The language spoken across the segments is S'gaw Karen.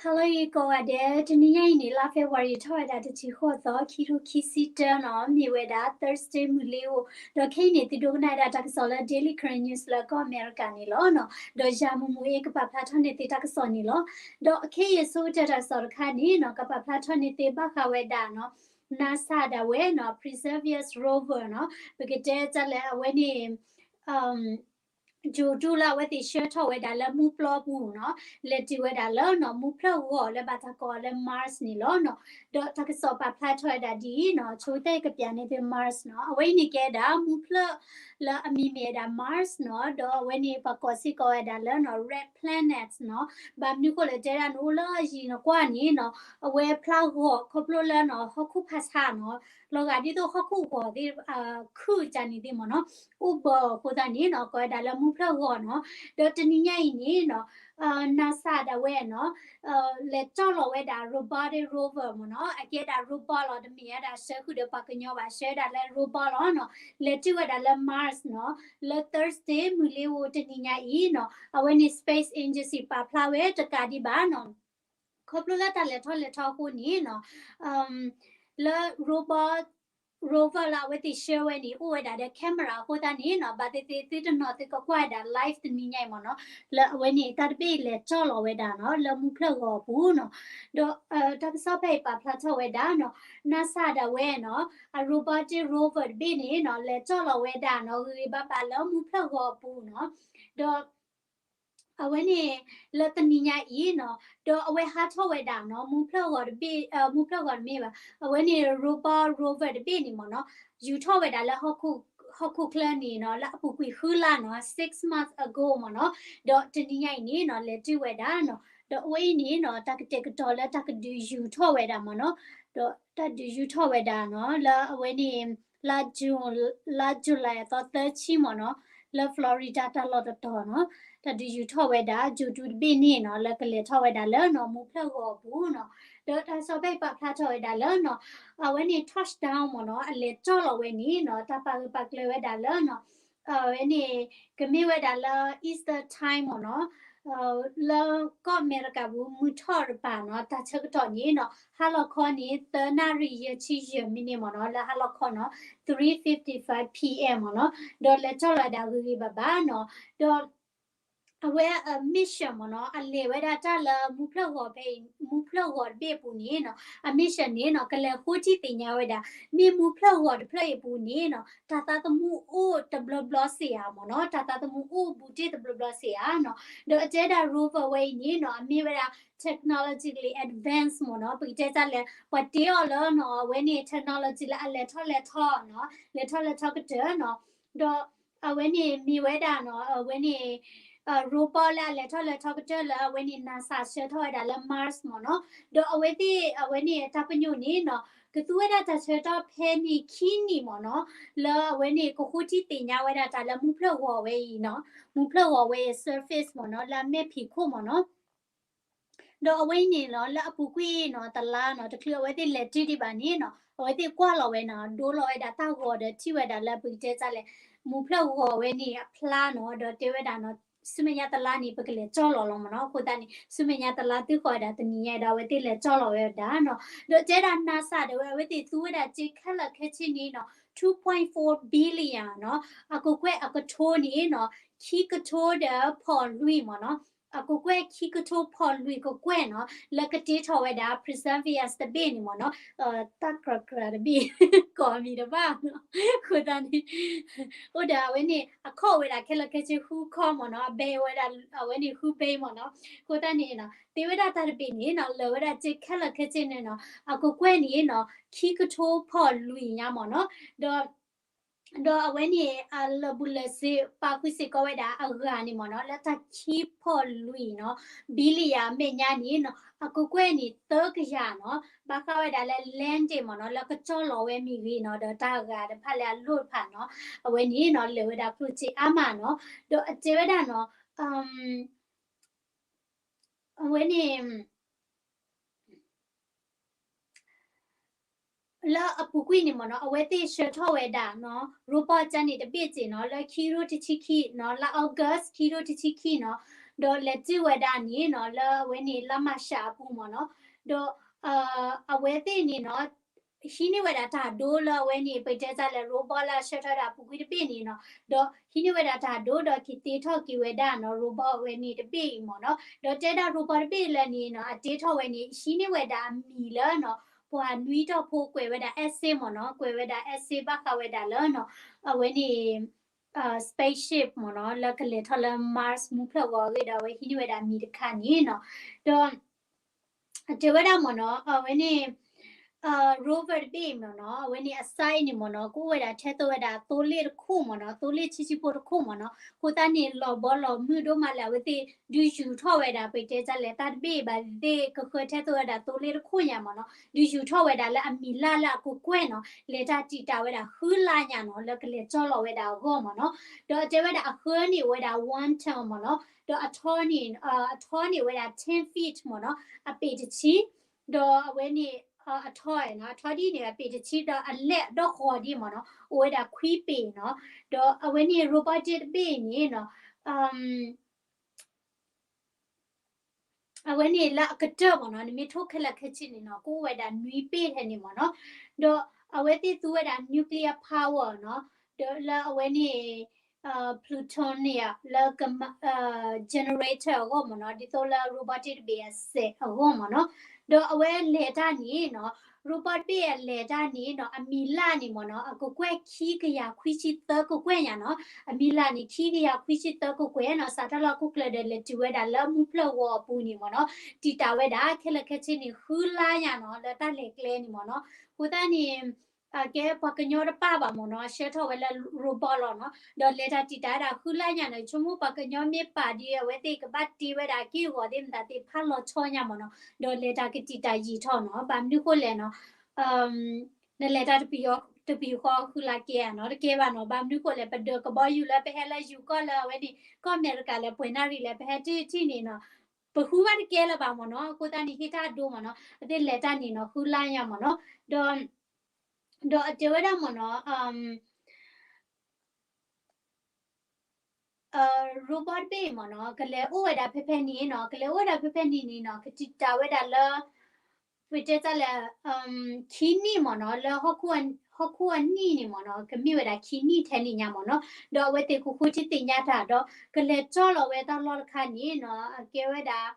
Hello ယကိးဂၤဒဲး, တနံၤညါအံၤန့ၣ် လါ February ထီၣ်ဝဲဒၣ်တဆံဃိးသီ ခံကထိခံဆံတၢနီၤ, မ့ၢ်ဝဲဒၣ် Thursday မုၢ်လ့ဧိၤ, ဒီးခဲအံၤန့ၣ် သုဒိကနၣ်ဝဲဒၣ်တၢ်ကစီၣ်လၢ Daily Karen News လၢကီၢ်အမဲရကၤန့ၣ်လီၤနီၤ, ဒီးယၤမူမူအ့ကပာ်ဖျါထီၣ်န့ၢ်သုတၢ်ကစီၣ်န့ၣ်လီၤ. ဒီးခဲအံၤအဆိကတၢၢ်တၢ်ကစီၣ်တခါန့ၣ်နီၤ, ကပာ်ဖျါထီၣ်န့ၢ်သုဘၣ်ဃးဝဲဒၣ်နီၤ, NASA ဒၣ်ဝဲနီၤ, Perseverance rover နီၤ, ပကတဲတၢ်လၢအဝဲန့ၣ် ဂြိုဟ်တုလၢအဝဲသ့ၣ်ဆှၢထီၣ်ဝဲဒၣ်လၢမူပျီပူၤနီၤ, လဲၤတုၤဝဲဒၣ်လၢနီၤ, မူဖျၢၣ်ဂီၤလၢဘၣ်တၢ်ကိးအီၤလၢ Mars န့ၣ်လီၤနီၤ. ဒီးတၢ်ကစီၣ်ပာ်ဖျါထီၣ်ဝဲဒၣ်ဒ်အံၤနီၤ, ဆိကတၢၢ်ကပျးန့ၢ်သု Mars နီၤ, အဝဲအံၤန့ၣ်ကဲဒၣ်မူဖျၢၣ်လၢအမံၤမ့ၢ်ဝဲဒၣ် Mars နီၤ, ဒီးအဝဲန့ၣ်ပှၤကိးစ့ၢ်ကီးဝဲဒၣ်လၢနီၤ, red planet နီၤ, ဘၣ်မနုၤဃိလဲၣ်တဲဒၣ်နအိၣ်လၢအယံၤနကွၢ်န့ၣ်နီၤ, အဝဲဖျါဂီၤခီဖျိလၢနီၤ, ဟီၣ်ခိၣ်ဖးဆါနီၤ, လီၤဂာ်ဒ်သိးဟီၣ်ခိၣ်ဂီၤသ့ၣ် ခုၣ်ကန့ၣ်သ့ၣ်မ့ၢ်နီၤ, အိၣ်ဘၢအဃိသတးန့ၣ်နီၤ, ကိးဝဲဒၣ်လၢမူဖျၢၣ်ဂီၤနီၤ. ဒီးတနံၤညါအံၤန့ၣ်နီၤ, NASA ဒၣ်ဝဲနီၤ, လဲၤတီၢ်လီၤဝဲဒၣ် robotic rover မ့ၢ်နီၤ, အကဲဒၣ် robot လီၤ, တမ့ၢ်ဝဲဒၣ်ဆှၢဃုာ်ဒီးပှၤကညီဘၣ်, ဆှၢဝဲဒၣ်လၢ robot လီၤနီၤ, လဲၤတုၤဝဲဒၣ်လၢ Mars နီၤ, လၢ Thursday မုၢ်လ့ဧိၤတနံၤညါအံၤနီၤ, အဝဲန့ၣ် Space Agency ပာ်ဖျါဝဲတကးဒံးဘၣ်နီၤ. ခီဖျိလၢတၢ်လဲၤထီၣ်လဲၤထီအဃိန့ၣ်နီၤ, လၢ robot rover လၢအဝဲသ့ၣ်ဆှၢဝဲန့ၣ် အိၣ်ဝဲဒၣ်ဒီး camera အဃိသတးန့ၣ်နီၤ, ဘၣ်သ့ၣ်သ့ၣ်သုတနီၤသုကကွၢ်ဝဲဒၣ် live တနံၤညါအံၤမ့ၢ်နီၤ, လၢအဝဲန့ၣ်တၢ်တဘ့ၣ်လဲၤတီၢ်လီၤဝဲဒၣ်နီၤ, လၢမူဖျၢၣ်ဂီၤအပူၤနီၤ. ဒီးတၢ်ကစီၣ်ဖဲအံၤပာ်ဖျါထီၣ်ဝဲဒၣ်နီၤ, NASA ဒၣ်ဝဲနီၤ, အ robotic rover တဘ့ၣ်န့ၣ်နီၤ, လဲၤတီၢ်လီၤဝဲဒၣ်နီၤ, ဂ့ၤဂ့ၤဘၣ်ဘၣ်လၢမူဖျၢၣ်ဂီၤအပူၤနီၤ. ဒီး အဝဲန့ၣ် လၢတနံၤညါအံၤနီၤ, ဒီးအဝဲဟးထီၣ်ဝဲဒၣ်နီၤ, မူဖျၢၣ်ဂီၤတဘ့ၣ်, မူဖျၢၣ်ဂီၤတမ့ၢ်ဘၣ်, အဝဲန့ၣ် robot rover တဘ့ၣ်န့ၣ်မ့ၢ်နီၤ, ယူၤထီၣ်ဝဲဒၣ်လၢ ဟီၣ်ခိၣ်ချၢန့ၣ်နီၤ, လၢအပူၤကွံာ်ဃုလါနီၤ, six months ago မ့ၢ်နီၤ, ဒီးတနံၤညါအံၤန့ၣ်နီၤ, လဲၤတုၤဝဲဒၣ်နီၤ. ဒီးအဝဲအံၤန့ၣ်နီၤ, တၢ်ကတဲာ်ကတီၤလၢတၢ်ကဒုးယူၤထီၣ်ဝဲဒၣ်မ့ၢ်နီၤ, ဒီးတၢ်ဒုးယူၤထီၣ်ဝဲဒၣ်နီၤ, လၢအဝဲန့ၣ် လါ June, လါ July အသီသၢဆံမ့ၢ်နီၤ, လၢ Florida တၢ်လီၢ်တတီၤနီၤ, တၢ်ဒုးယူၤထီၣ်ဝဲဒၣ် ဂြိုဟ်တုတဘ့ၣ်န့ၣ်နီၤ, လၢကလဲၤထီၣ်ဝဲဒၣ်လၢနီၤ, မူဖျၢၣ်ဂီၤအပူၤနီၤ. ဒီးတၢ်ကစီၣ်ဖဲအံၤပာ်ဖျါထီၣ်ဝဲဒၣ်လၢနီၤ, အဝဲန့ၣ် touchdown မ့ၢ်နီၤ, အလဲၤတီၢ်လီၤဝဲန့ၣ်နီၤ, တၢ်ပာ်ဂၢၢ်ပာ်ကျၢၤဝဲဒၣ်လၢနီၤ, အဝဲန့ၣ် ကမ့ၢ်ဝဲဒၣ်လၢ Eastern Time မ့ၢ်နီၤ, လၢကီၢ်အမဲရကၤပူၤ မုၢ်ထီၣ်တပၤနီၤ, တၢ်ဆၢကတီၢ်န့ၣ်နီၤ, ဟါလီၤခီန့ၣ် သၢနၣ်ရံၣ်ယဲၢ်ဆံယဲၢ်မံးနံးမ့ၢ်နီၤ, လၢဟါလီၤခီနီၤ, three fifty-five P M မ့ၢ်နီၤ, ဒီးလဲၤတီၢ်လီၤဝဲဒၣ်ဂ့ၤဂ့ၤဘၣ်ဘၣ်နီၤ, ဒီး အဝဲအ mission မ့ၢ်နီၤ, အလဲၤဝဲဒၣ်တၢ်လၢမူဖျၢၣ်ဂီၤဖဲအံၤ, မူဖျၢၣ်ဂီၤတဘ့ၣ်အပူၤန့ၣ်နီၤ, အ mission န့ၣ်နီၤ, ကလဲၤဃိထံသ့ၣ်ညါဝဲဒၣ်, မ့ၢ်မူဖျၢၣ်ဂီၤတဖျၢၣ်အံၤအပူၤန့ၣ်နီၤ, တၢ်သးသမူအိၣ်တဘျီဘျီစ့ၢ်ဧါမ့ၢ်နီၤ, တၢ်သးသမူအိၣ်ဘူးတ့ၢ်တဘျီဘျီစ့ၢ်ဧါနီၤ. ဒီးအတဲဒၣ် rover ဝဲအံၤန့ၣ်နီၤ, အမ့ၢ်ဝဲဒၣ် technologically advanced မ့ၢ်နီၤ, ပကတဲတၢ်လၢ ပှၤတ့အီၤလၢနီၤ, အဝဲန့ၣ် technology လၢအလဲၤထီၣ်လဲၤထီနီၤ, လဲၤထီၣ်လဲၤထီကတၢၢ်နီၤ. ဒီး အဝဲန့ၣ်မ့ၢ်ဝဲဒၣ်နီၤ, အဝဲန့ၣ် robot လၢအလဲၤထီၣ်လဲၤထီကတၢၢ်လၢအဝဲန့ၣ် NASA ဆှၢထီၣ်ဝဲဒၣ်လၢ Mars မ့ၢ်နီၤ. ဒီးအဝဲသ့ၣ် အဝဲန့ၣ်တၢ်ပညိၣ်န့ၣ်နီၤ, ကသူဝဲဒၣ်တၢ်ဆၢကတီၢ်ဖဲန့ၣ်ခံနံၣ်မ့ၢ်နီၤ, လၢအဝဲန့ၣ်ကဃိထံသ့ၣ်ညါဝဲဒၣ်တၢ်လၢမူဖျၢၣ်ဂီၤဝဲအံၤနီၤ, မူဖျၢၣ်ဂီၤဝဲအံၤ surface မ့ၢ်နီၤ, လၢအမဲာ်ဖံးခိၣ်မ့ၢ်နီၤ. ဒီးအဝဲအံၤန့ၣ်နီၤ, လၢအပူၤကွံာ်နီၤ, တလါနီၤ, တချုးအဝဲသ့ၣ်လဲၤတုၤဒံးဘၣ်န့ၣ်နီၤ, အဝဲသ့ၣ်ကွၢ်လီၤဝဲနီၤ, ဒိလီၤဝဲဒၣ်တၢ်ဂီၤဒီးထံၣ်ဝဲဒၣ်လၢပကတဲတၢ်လဲၣ်, မူဖျၢၣ်ဂီၤဝဲန့ၣ်အဖျါနီၤ, ဒီးတဲဝဲဒၣ်နီၤ, ဆူမဲာ်ညါတလါန့ၣ် ပကလဲၤကၠီၣ်လီၤလီၤမ့ၢ်နီၤ. အဃိသတးန့ၣ် ဆူမဲာ်ညါတလါသုဃီၤဝဲဒၣ်တနံၤညါဒီး အဝဲသ့ၣ်လဲၤကၠီၣ်လီၤဝဲဒၣ်နီၤ. ဒီးတဲဒၣ် NASA ဒီးဝဲ အဝဲသ့ၣ်သူဝဲဒၣ်စ့ခဲလၢာ်ခဲဆ့န့ၣ်နီၤ, two point four billion နီၤ, အကကွဲၢ်အကထိန့ၣ်နီၤ, ခံကထိဒီးဖီၣ်လွံၢ်မ့ၢ်နီၤ. အကကွဲၢ်ခံကထိဖီၣ်လွံၢ်ကကွဲၢ်နီၤ, လၢကတ့ထီၣ်ဝဲဒၣ် Perseverance တဘ့ၣ်န့ၣ်မ့ၢ်နီၤ, တၢ်ကြၢးကြၢးတဘ့ၣ် ကိးမံၤတဘၣ်နီၤ. အဃိသတးန့ၣ် အိၣ်ဒီးအဝဲန့ၣ် အခီၣ်ဝဲဒၣ်ခဲလၢာ်ခဲဆ့ဃုခီၣ်မ့ၢ်နီၤ, အဘဲဝဲဒၣ်အဝဲန့ၣ်ဃုဘဲမ့ၢ်နီၤ. အဃိသတးန့ၣ်နီၤ, သ့ဝဲဒၣ်တၢ်တဘ့ၣ်န့ၣ်နီၤ, လၢာ်ဝဲဒၣ်စ့ခဲလၢာ်ခဲဆ့န့ၣ်နီၤ, အကကွဲၢ်န့ၣ်နီၤ, ခံကထိဖီၣ်လွံၢ်ညါမ့ၢ်နီၤ. ဒီး ဒီးအဝဲန့ၣ် အလၢာ်ဘူၣ်လၢာ်စ့ ပာ်ဃုာ်စ့ၢ်ကီးဝဲဒၣ်အဂၤန့ၣ်မ့ၢ်နီၤ, လၢတၢ်ခံဖီၣ်လွံၢ်နီၤ, billion အမဲာ်ညါန့ၣ်နီၤ, အကကွဲၢ်န့ၣ် သၢကယၤနီၤ, ဘၣ်ဃးဝဲဒၣ်လၢ landing မ့ၢ်နီၤ, လၢကကၠီၣ်လီၤဝဲမ့ၢ်ဂ့ၤနီၤ, ဒီးတၢ်အဂၤတဖၣ်လၢအလိၣ်တဖၣ်နီၤ, အဝဲန့ၣ်နီၤ လၢာ်ဝဲဒၣ်ကျိၣ်စ့အါမးနီၤ. ဒီးအတဲဝဲဒၣ်နီၤ, အဝဲန့ၣ် လၢအပူၤကွံာ်န့ၣ်မ့ၢ်နီၤ, အဝဲသ့ၣ်ဆှၢထီၣ်ဝဲဒၣ်နီၤ, robot ကန့ၣ်တဘ့ၣ်စ့ၢ်နီၤ, လၢခံကထိတဆံခံနီၤ, လါ August ခံကထိတဆံခံနီၤ, ဒီးလဲၤတုၤဝဲဒၣ်န့ၣ်နီၤ လၢအဝဲန့ၣ်လါမၢ်ၡးအပူၤမ့ၢ်နီၤ, ဒီး အဝဲသ့ၣ်န့ၣ်နီၤ ဟံးန့ၢ်ဝဲဒၣ်တၢ်ဒိလၢအဝဲန့ၣ် ပတဲတၢ်လဲၣ် robot လၢအဆှၢထီၣ်ဝဲဒၣ်အပူၤကွံာ်တဘ့ၣ်န့ၣ်နီၤ, ဒီးဟံးန့ၢ်ဝဲဒၣ်တၢ်ဒိ ဒီးက့ၤတ့ထီၣ်က့ၤဝဲဒၣ်နီၤ robot အဝဲန့ၣ်တဘ့ၣ်အံၤမ့ၢ်နီၤ, ဒီးတဲဒၣ် robot တဘ့ၣ်လၢန့ၣ်နီၤ အတ့ထီၣ်ဝဲန့ၣ် ဟံးန့ၢ်ဝဲဒၣ်အမံၤလၢနီၤ ပှၤနွံတီၢ်ဖိကွဲးဝဲဒၣ် essay မ့ၢ်နီၤ, ကွဲးဝဲဒၣ် essay ဘၣ်ဃးဝဲဒၣ်လၢနီၤ အဝဲန့ၣ် spaceship မ့ၢ်နီၤ လၢကလဲၤထီၣ်လၢ Mars မူဖျၢၣ်ဂီၤအဂ့ၢ်ဒီး အဝဲဟံးန့ၢ်ဝဲဒၣ်အမံၤတခါန့ၣ်နီၤ, ဒီး တဲဝဲဒၣ်မ့ၢ်နီၤ အဝဲန့ၣ် rover တဘ့ၣ်မ့ၢ်နီၤ အဝဲန့ၣ်အ size န့ၣ်မ့ၢ်နီၤ ကအိၣ်ဝဲဒၣ်ထဲသိးဝဲဒၣ်သိလ့ၣ်တခိၣ်မ့ၢ်နီၤ, သိလ့ၣ်ဆံဆံဖိတခိၣ်မ့ၢ်နီၤ, အဃိသတးန့ၣ် လီၤဘီလီၤမုၢ်ဒိၣ်မးလၢအဝဲသ့ၣ် ဒုးယူၤထီၣ်ဝဲဒၣ် ပတဲတၢ်လဲၣ် တၢ်တဘ့ၣ်ဘၣ်သ့ၣ် ကဃၢထဲသိးဝဲဒၣ်သိလ့ၣ်တခိၣ်ညါမ့ၢ်နီၤ, ဒုးယူၤထီၣ်ဝဲဒၣ်လၢအမံၤလၢ်လၢအကကွဲၢ်နီၤ လဲၤတၢ်တံာ်တာ်ဝဲဒၣ်ဃုလါညါနီၤ လၢကလဲၤကၠီၣ်လီၤဝဲဒၣ်အဂီၢ်မ့ၢ်နီၤ, ဒီးတဲဝဲဒၣ်အဃၢန့ၣ်အိၣ်ဝဲဒၣ် one ton မ့ၢ်နီၤ, ဒီးအထီန့ၣ် အထီန့ၣ်အိၣ်ဝဲဒၣ် ten feet မ့ၢ်နီၤ အပ့ၤတဆံ, ဒီးအဝဲန့ၣ် အထီ အထီဒ်န့ၣ် အပ့ၤတဆံ ဒီးအလဲၢ်ဒီၣ်ဃီၤဒ်မ့ၢ်နီၤ အိၣ်ဝဲဒၣ်ခွံပ့ၤနီၤ, ဒီးအဝဲန့ၣ် robotic တဘ့ၣ်န့ၣ်နီၤ အဝဲန့ၣ်လၢအကတၢၢ်မ့ၢ်နီၤ နမ့ၢ်ထိခဲလၢာ်ခဲဆ့န့ၣ်နီၤ ကအိၣ်ဝဲဒၣ်နွံပ့ၤထဲန့ၣ်မ့ၢ်နီၤ, ဒီးအဝဲသ့ၣ်သူဝဲဒၣ် nuclear power နီၤ, ဒီးလၢအဝဲန့ၣ် plutonium လၢ generator အဂီၢ်မ့ၢ်နီၤ ဒ်သိးလၢ robotic တဘ့ၣ်အစဲးအဂီၢ်မ့ၢ်နီၤ, ဒီးအဝဲလဲၤတၢ်န့ၣ်နီၤ robot တဘ့ၣ်အလဲၤတၢ်န့ၣ်နီၤ အမံၤလၢ်န့ၣ်မ့ၢ်နီၤ အကကွဲၢ်ခံကယၤခွံဆံသၢကကွဲၢ်ညါနီၤ, အမံၤလၢ်န့ၣ် ခံကယၤခွံဆံသၢကကွဲၢ်နီၤ စးထီၣ်လၢဟီၣ်ခိၣ်ချၢဒီးလဲၤတုၤဝဲဒၣ်လၢမူဖျၢၣ်ဂီၤအပူၤန့ၣ်မ့ၢ်နီၤ, တံာ်တာ်ဝဲဒၣ်ခဲလၢာ်ခဲဆ့န့ၣ် ဃုလါညါနီၤ လၢတၢ်လဲၤကျဲန့ၣ်မ့ၢ်နီၤ, အဃိသတးန့ၣ် အကဲပှၤကညီတပာ်ဘၣ်မ့ၢ်နီၤ ဆှၢထီၣ်ဝဲလၢ robot လီၤနီၤ, ဒီးလဲၤတၢ်တံာ်တာ်ဝဲဒၣ်ဃုလါညါန့ၣ် ဆိကမိၣ်ပှၤကညီမ့ၢ်ပာ်ဒီးအဝဲသ့ၣ်ကဘၣ်တ့ဝဲဒၣ်က့ၢ်ဂီၤသ့ၣ်မတၤသ့ၣ်ဖးလီၤဆီညါမ့ၢ်နီၤ, ဒီးလဲၤတၢ်ကတံာ်တာ်ယံာ်ထီၣ်နီၤ, ဘၣ်မနုၤဃိလဲၣ်နီၤ နလဲၤတၢ်တပံၤဃီဃုလါကဲဧါနီၤ, တကဲဘၣ်နီၤ, ဘၣ်မနုၤဃိလဲၣ် ပဒၢးကဘီယူၤလၢပဟဲလၢယူၤကီၢ်လၢအဝဲန့ၣ် ကီၢ်အမဲရကၤလၢပှဲၤနၣ်ရံၣ်လၢပဟဲထံၣ်ထံၣ်န့ၣ်နီၤ, ပဃုဘၣ်တကဲလၢၤဘၣ်မ့ၢ်နီၤ, အဃိသတးန့ၣ် ဟ့ၣ်တၢ်ဒိမ့ၢ်နီၤ, အဝဲသ့ၣ်လဲၤတၢ်န့ၣ်နီၤ ဃုလါညါမ့ၢ်နီၤ, ဒီး ဒီးအတဲဝဲဒၣ်မ့ၢ်နီၤ robot တဘ့ၣ်မ့ၢ်နီၤ ကလဲၤအိၣ်ဝဲဒၣ်ဖဲဖဲန့ၣ်နီၤ, ကလဲၤအိၣ်ဝဲဒၣ်ဖဲဖဲန့ၣ်န့ၣ်နီၤ ကတံာ်တာ်ဝဲဒၣ်လၢ ပတဲတၢ်လၢ ခံနံၣ်မ့ၢ်နီၤ, လၢဟီၣ်ခိၣ်အနံၣ်န့ၣ်မ့ၢ်နီၤ ကမ့ၢ်ဝဲဒၣ်ခံနံၣ်ထဲန့ၣ်ညါမ့ၢ်နီၤ, ဒီးအဝဲသ့ၣ်ကဃုထံသ့ၣ်ညါတၢ်ဒီး ကလဲၤကၠီၣ်လီၤဝဲတၢ်လီၢ်တခါန့ၣ်နီၤ အကဲဝဲဒၣ်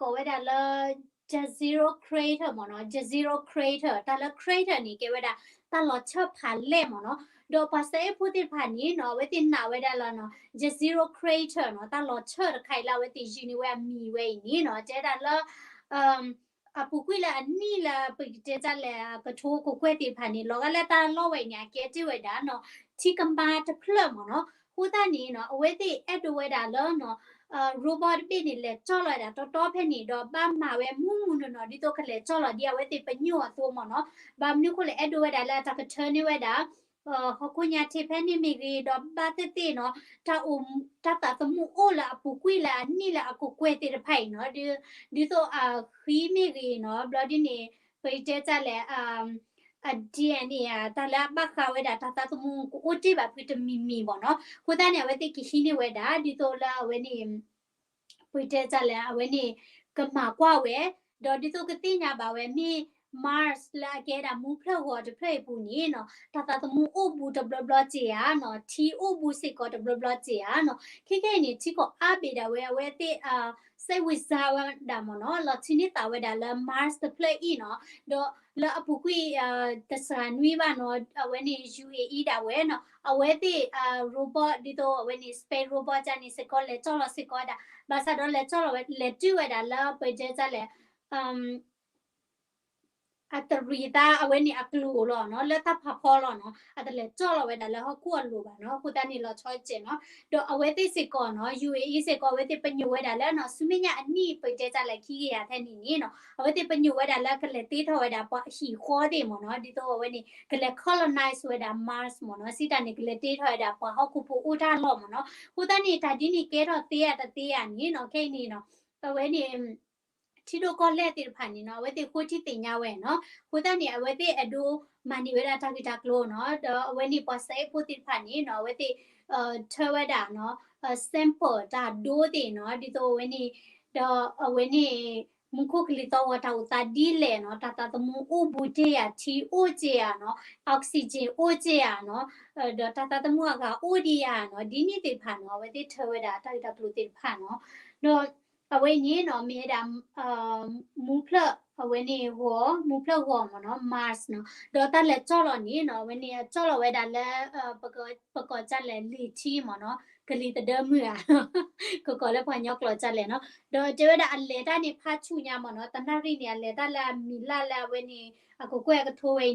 ကိးဝဲဒၣ်လၢ Jezero Crater မ့ၢ်နီၤ, Jezero Crater တၢ်လၢ crater န့ၣ် ကဲဝဲဒၣ် တၢ်လီၤဆၢၣ်ဖးလဲၢ်မ့ၢ်နီၤ, ဒီးပှၤစဲအ့ၣ်ဖိသ့ၣ်တဖၣ်န့ၣ်နီၤ အဝဲသ့ၣ်နာ်ဝဲဒၣ်လၢနီၤ Jezero Crater နီၤ တၢ်လီၤဆၢၣ်တခါအံၤလၢအဝဲသ့ၣ်ယုၢ်န့ၢ်ဝဲအမံၤဝဲအံၤန့ၣ်နီၤ တဲဒၣ်လၢ အပူၤကွံာ်လၢအနံၣ်လၢပကတဲတၢ်လဲၣ် အကထိကကွဲၢ်သ့ၣ်တဖၣ်န့ၣ် လီၤဂာ်လၢတၢ်လီၢ်ဝဲအံၤန့ၣ် အကဲတ့ၢ်ဝဲဒၣ်နီၤ ထံကမါတဖျၢၣ်မ့ၢ်နီၤ, အဃိသတးန့ၣ်နီၤ အဝဲသ့ၣ်အဲၣ်ဒိးဝဲဒၣ်လၢနီၤ robot တဘ့ၣ်န့ၣ် လဲၤကၠီၣ်လီၤဝဲဒၣ်တီတီဖဲန့ၣ် ဒီးဘၣ်မၤဝဲမူးမူးနီၢ်နီၢ် ဒ်သိးကလဲၤကၠီၣ်လီၤဒ်အဝဲသ့ၣ်ပညိၣ်အသိးမ့ၢ်နီၤ, ဘၣ်မနုၤဃိလဲၣ် အဲၣ်ဒိးဝဲဒၣ်လၢအတၢ်ကထၢန့ၢ်ဝဲဒၣ် ဟီၣ်ခိၣ်ညါထံးဖဲန့ၣ်မ့ၢ်ဂ့ၤ ဒီးဘၣ်သ့ၣ်သ့ၣ်နီၤ တၢ်အိၣ် တၢ်သးသမူအိၣ်လၢအပူၤကွံာ်လၢအနံၣ်လၢအကကွဲၢ်သ့ၣ်တဖၣ်အံၤနီၤ ဒ် ဒ်သိးအဃံမ့ၢ်ဂ့ၤနီၤ ဘျီဒ်န့ၣ် ပတဲတၢ်လဲၣ် အ DNA ဧါ တၢ်လၢအဘၣ်ဃးဝဲဒၣ်တၢ်သးသမူကအိၣ်တ့ၢ်ဘၣ်ဖုတမံၤမံၤမ့ၢ်နီၤ, အဃိသတးန့ၣ် အဝဲသ့ၣ်ကဟံးန့ၢ်ဝဲဒၣ် ဒ်သိးလၢအဝဲန့ၣ် ပတဲတၢ်လဲၣ် အဝဲန့ၣ် ကမၤကွၢ်ဝဲ, ဒီးဒ်သိးကသ့ၣ်ညါဘၣ်ဝဲမ့ၢ် Mars လၢအကဲဒၣ်မူဖျၢၣ်ဂီၤတဖျၢၣ်အံၤပူၤန့ၣ်နီၤ တၢ်သးသမူအိၣ်ဘူးတဘျီဘျီစ့ၢ်ဧါနီၤ ထံအိၣ်ဘူးစ့ၢ်ကီးတဘျီဘျီစ့ၢ်ဧါနီၤ, ခဲခဲအံၤန့ၣ် ထံကီၢ်အါဘ့ၣ်ဒၣ်ဝဲ အဝဲသ့ၣ် စိတ်ဝင်စား ဝဲဒၣ်မ့ၢ်နီၤ လီၤထုးန့ၢ်သးဝဲဒၣ်လၢ Mars တဖျၢၣ်အံၤနီၤ, ဒီးလၢအပူၤကွံာ် တစှၤနွံဘၣ်နီၤ အဝဲန့ၣ် ယူဢေအံ ဒၣ်ဝဲနီၤ အဝဲသ့ၣ် robot ဒ်သိးအဝဲန့ၣ် space robot န့ၣ်စ့ၢ်ကီး လဲၤကၠီၣ်လီၤစ့ၢ်ကီးဝဲဒၣ် ဘၣ်ဆၣ်ဒီးလဲၤကၠီၣ်လီၤဝဲ လဲၤတုၤဝဲဒၣ်လၢပတဲတၢ်လဲၣ် အတရံးသးအဝဲန့ၣ်အကျိၤလီၤနီၤ လၢတၢ်ဖးဖီလီၤနီၤ အတလဲၤကၠီၣ်လီၤဝဲဒၣ်လၢဟီၣ်ခိၣ်အလိၤဘၣ်နီၤ အဃိသတးန့ၣ်လီၤဆီစဲးနီၤ ဒီးအဝဲသ့ၣ်စ့ၢ်ကီးနီၤ ယူဢေအံ စ့ၢ်ကီး အဝဲသ့ၣ်ပညိၣ်ဝဲဒၣ်လၢနီၤ ဆူမဲာ်ညါအနံၣ်ပတဲတၢ်လဲၣ်ခံကယၤထဲန့ၣ်န့ၣ်နီၤ အဝဲသ့ၣ်ပညိၣ်ဝဲဒၣ်လၢကလဲၤတ့ထီၣ်ဝဲဒၣ်ပှၤဟံၣ်ဃီသ့ၣ်မ့ၢ်နီၤ ဒ်သိးအဝဲန့ၣ် ကလဲၤ colonize ဝဲဒၣ် Mars မ့ၢ်နီၤ စံးတၢ်န့ၣ် ကလဲၤတ့ထီၣ်ဝဲဒၣ်ပှၤဟီၣ်ခိၣ်ဖိအိၣ်တၢ်လီၢ်မ့ၢ်နီၤ အဃိသတးန့ၣ် တၢ်ဒ်န့ၣ်ကဲထီၣ်သ့ဧါတသ့ဧါန့ၣ်နီၤ ခဲအံၤန့ၣ်နီၤ အဝဲန့ၣ် ထံဒိၣ်ကီၢ်လဲၢ်သ့ၣ်တဖၣ်န့ၣ်နီၤ အဝဲသ့ၣ်ဃိထံသ့ၣ်ညါဝဲနီၤ အဃိသတးန့ၣ် အဝဲသ့ၣ်အဲၣ်ဒိးမၤန့ၢ်ဝဲဒၣ်တၢ်ဂ့ၢ်တၢ်ကျိၤနီၤ ဒီးအဝဲန့ၣ်ပှၤစဲအ့ၣ်ဖိသ့ၣ်တဖၣ်န့ၣ်နီၤ အဝဲသ့ၣ် ထၢဝဲဒၣ်နီၤ sample တၢ်ဒိသ့ၣ်နီၤ ဒ်သိးအဝဲန့ၣ် ဒီးအဝဲန့ၣ် မူခိၣ်ကလံၤသီၣ်ဂီၤတၢ်အိၣ်သးဒ်လဲၣ်နီၤ တၢ်သးသမူအိၣ်ဘူးတ့ၢ်ဧါ ထံအိၣ်က့ၤဧါနီၤ oxygen အိၣ်က့ၤဧါနီၤ ဒီးတၢ်သးသမူအဂၤအိၣ်ဒံးဧါနီၤ ဒ်န့ၣ်သ့ၣ်တဖၣ်နီၤ အဝဲသ့ၣ်ထၢဝဲဒၣ်တၢ်ဂ့ၢ်တၢ်ကျိၤသ့ၣ်တဖၣ်နီၤ ဒီးအဝဲအံၤန့ၣ်နီၤ မ့ၢ်ဝဲဒၣ် မူဖျၢၣ်အဝဲန့ၣ်ဂီၤ မူဖျၢၣ်ဂီၤမ့ၢ်နီၤ Mars နီၤ ဒီးတၢ်လဲၤကၠီၣ်လီၤန့ၣ်နီၤ အဝဲန့ၣ်ကၠီၣ်လီၤဝဲဒၣ်လၢ ပကိးကၢ်လဲၣ် လံာ်ထံမ့ၢ်နီၤ ကလံၤသဒၢမုၢ်ဧါ ကကိးလၢပှၤကညီကျိာ်ကၢ်လဲၣ်နီၤ ဒီးတဲဝဲဒၣ်အလဲၤတၢ်န့ၣ်ဖးဆူၣ်ညါမ့ၢ်နီၤ တနၣ်ရံၣ်န့ၣ် အလဲၤတၢ်လၢအမံၤလၢ်လၢအဝဲန့ၣ် အကကွဲၢ်အကထိဝဲ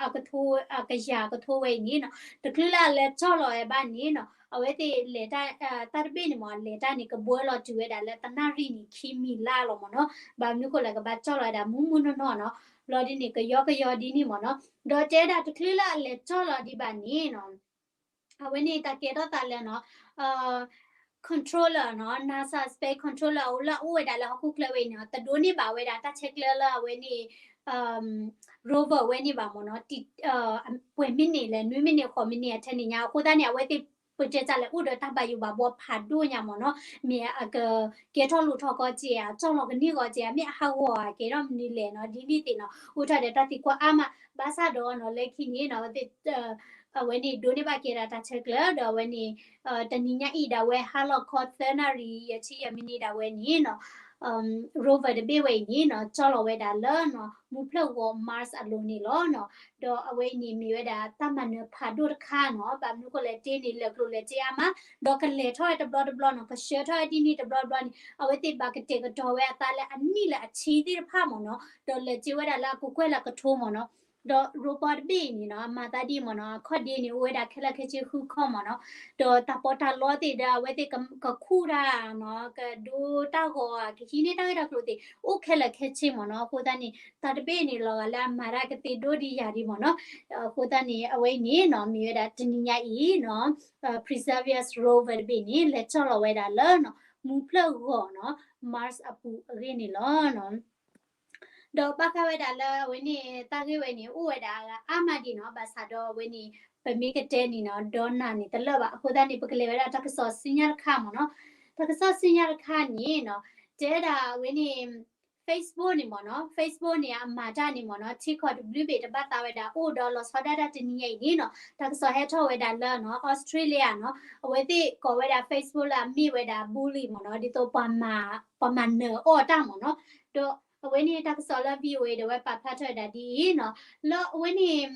အကထိ အကယၤကထိဝဲအံၤန့ၣ်နီၤ တချုးလၢအလဲၤကၠီၣ်လီၤဝဲဘၣ်န့ၣ်နီၤ အဝဲသ့ၣ်လဲၤတၢ် တၢ်တဘ့ၣ်န့ၣ်မ့ၢ် အလဲၤတၢ်န့ၣ် ကဘှီလီၤတုၤဝဲဒၣ်လၢတနၣ်ရံၣ်န့ၣ် ခံမံၤလၢ်လီၤမ့ၢ်နီၤ ဘၣ်မနုၤဃိလဲၣ် ကဘၣ်ကၠီၣ်လီၤဝဲဒၣ်မုၢ်မုၢ်နီၢ်နီၢ်နီၤ ဘျီဒ်န့ၣ် ကယီကယီဒ်န့ၣ်မ့ၢ်နီၤ ဒီးတဲဝဲဒၣ်တချုးလၢအလဲၤကၠီၣ်လီၤဒံးဘၣ်န့ၣ်နီၤ အဝဲန့ၣ်တၢ်ကဲထီၣ်သးလၢနီၤ controller နီၤ NASA space controller လၢအအိၣ်ဝဲဒၣ်လၢဟီၣ်ခိၣ်ချၢဝဲအံၤန့ၣ် တဒိးန့ၢ်ဘၣ်ဝဲဒၣ်တၢ်ဆဲးကျၢလၢအဝဲန့ၣ် rover ဝဲန့ၣ်ဘၣ်မ့ၢ်နီၤ ပှဲၤမံးနံးလဲၣ် နွံမံးနံး ဃိးမံးနံး အထဲန့ၣ်ညါ အဃိသတးန့ၣ် အဝဲသ့ၣ် ပတဲတၢ်လဲၣ် အိၣ်ဒီးတၢ်ဘၣ်ယိၣ်ဘၣ်ဘှီဖးဒိၣ်ညါမ့ၢ်နီၤ မ့ၢ်အကကဲထီၣ်လိၣ်ထီၣ်ကီက့ၤဧါ ကၠီၣ်လီၤကန့ၢ်ကီက့ၤဧါ မ့ၢ်အဟးဂီၤဧါ ကဲထီၣ်မနုၤလဲၣ်နီၤ ဒ်န့ၣ်သ့ၣ်နီၤ အိၣ်ထီၣ်ဒီးတၢ်သံကွၢ်အါမး ဘၣ်ဆၣ်ဒီးနီၤ လၢခံန့ၣ်နီၤ အဝဲသ့ၣ် အဝဲန့ၣ်ဒိးန့ၢ်ဘၣ်ကဲဒၣ်တၢ်ဆဲးကျၢ ဒီးအဝဲန့ၣ် တနံၤညါအံၤဒၣ်ဝဲ ဟါလီၤခီသၢနၣ်ရံၣ် ယဲၢ်ဆံယဲၢ်မံးနံးဒၣ်ဝဲန့ၣ်နီၤ rover တဘ့ၣ်ဝဲအံၤန့ၣ်နီၤ ကၠီၣ်လီၤဝဲဒၣ်လၢနီၤ မူဖျၢၣ်ဂီၤ Mars အလိၤန့ၣ်လီၤနီၤ ဒီးအဝဲအံၤန့ၣ်မ့ၢ်ဝဲဒၣ်တၢ်မၤနၢၤဖးဒိၣ်တခါနီၤ ဘၣ်မနုၤဃိလဲၣ် တ့န့ၣ် လဲၤကျိၤလဲၤစ့အါမး ဒီးကလဲၤထီၣ်ဝဲတဘျီတဘျီနီၤ ကဆှၢထီၣ်ဝဲဒ်န့ၣ်တဘျီတဘျီန့ၣ် အဝဲသ့ၣ်ဘၣ်ကတဲာ်ကတီၤဝဲအသးလၢအနံၣ်လၢအဆံသ့ၣ်တဖၣ်မ့ၢ်နီၤ ဒီးလဲၤစ့ဝဲဒၣ်လၢအကကွဲၢ်လၢအကထိမ့ၢ်နီၤ ဒီး robot တဘ့ၣ်အံၤန့ၣ်နီၤ အမၤသးဒ်အံၤမ့ၢ်နီၤ အခီၣ်ဒ့န့ၣ် အိၣ်ဝဲဒၣ်ခဲလၢာ်ခဲဆ့ဃုခီၣ်မ့ၢ်နီၤ ဒီးတၢ်ပီးတၢ်လီသ့ၣ်ဒီး အဝဲသ့ၣ်ကခူၣ်တၢ်နီၤ ကဒိတၢ်ဂီၤ ကဟံးန့ၢ်တၢ်ဂ့ၢ်တၢ်ကျိၤသ့ၣ် အိၣ်ခဲလၢာ်ခဲဆ့မ့ၢ်နီၤ အဃိသတးန့ၣ် တၢ်တဘ့ၣ်န့ၣ် လီၤဂာ်လၢအမၤတၢ်ကသ့ဒိၣ်ဒံးယၤဒံးမ့ၢ်နီၤ အဃိသတးန့ၣ် အဝဲအံၤန့ၣ်နီၤ မ့ၢ်ဝဲဒၣ်တနံၤညါအံၤနီၤ Perseverance rover တဘ့ၣ်န့ၣ် လဲၤကၠီၣ်လီၤဝဲဒၣ်လၢနီၤ မူဖျၢၣ်ဂီၤနီၤ Mars အပူၤအဂ့ၢ်န့ၣ်လီၤ ဒီးဘၣ်ဃးဝဲဒၣ်လၢအဝဲန့ၣ် တၢ်ဂ့ၢ်ဝဲန့ၣ် အိၣ်ဝဲဒၣ်အါမးဒံးနီၤ ဘၣ်ဆၣ်ဒီးအဝဲန့ၣ် ပမ့ၢ်ကတဲန့ၣ်နီၤ ဒီးနၤန့ၣ်တလၢာ်ဘၣ် အဃိသတးန့ၣ် ပကလဲၤဝဲဒၣ်တၢ်ကစီၣ်ဆူညါတခါမ့ၢ်နီၤ တၢ်ကစီၣ်ဆူညါတခါန့ၣ်နီၤ တဲဒၣ်အဝဲန့ၣ် Facebook န့ၣ်မ့ၢ်နီၤ Facebook န့ၣ် အမၤတၢ်န့ၣ်မ့ၢ်နီၤ ထံကီၢ်တဘျုးဘ့ၣ်တဘၣ်သးဝဲဒၣ် အိၣ်ဒီးလီၤဆီဒၣ်တၢ်တနံၤညါအံၤန့ၣ်နီၤ တၢ်ကစီၣ်ဟဲထီၣ်ဝဲဒၣ်လၢနီၤ Australia နီၤ အဝဲသ့ၣ်ကိးဝဲဒၣ် Facebook လၢအမ့ၢ်ဝဲဒၣ် bully မ့ၢ်နီၤ ဒ်သိးပှၤမၤ ပှၤမၤနၢၤအီၣ်တၢ်မ့ၢ်နီၤ ဒီးအဝဲန့ၣ်တၢ်ကစီၣ်လၢ VOA ဒီးဝဲပာ်ဖျါထီၣ်ဝဲဒၣ်ဒ်အံၤနီၤ လၢအဝဲန့ၣ်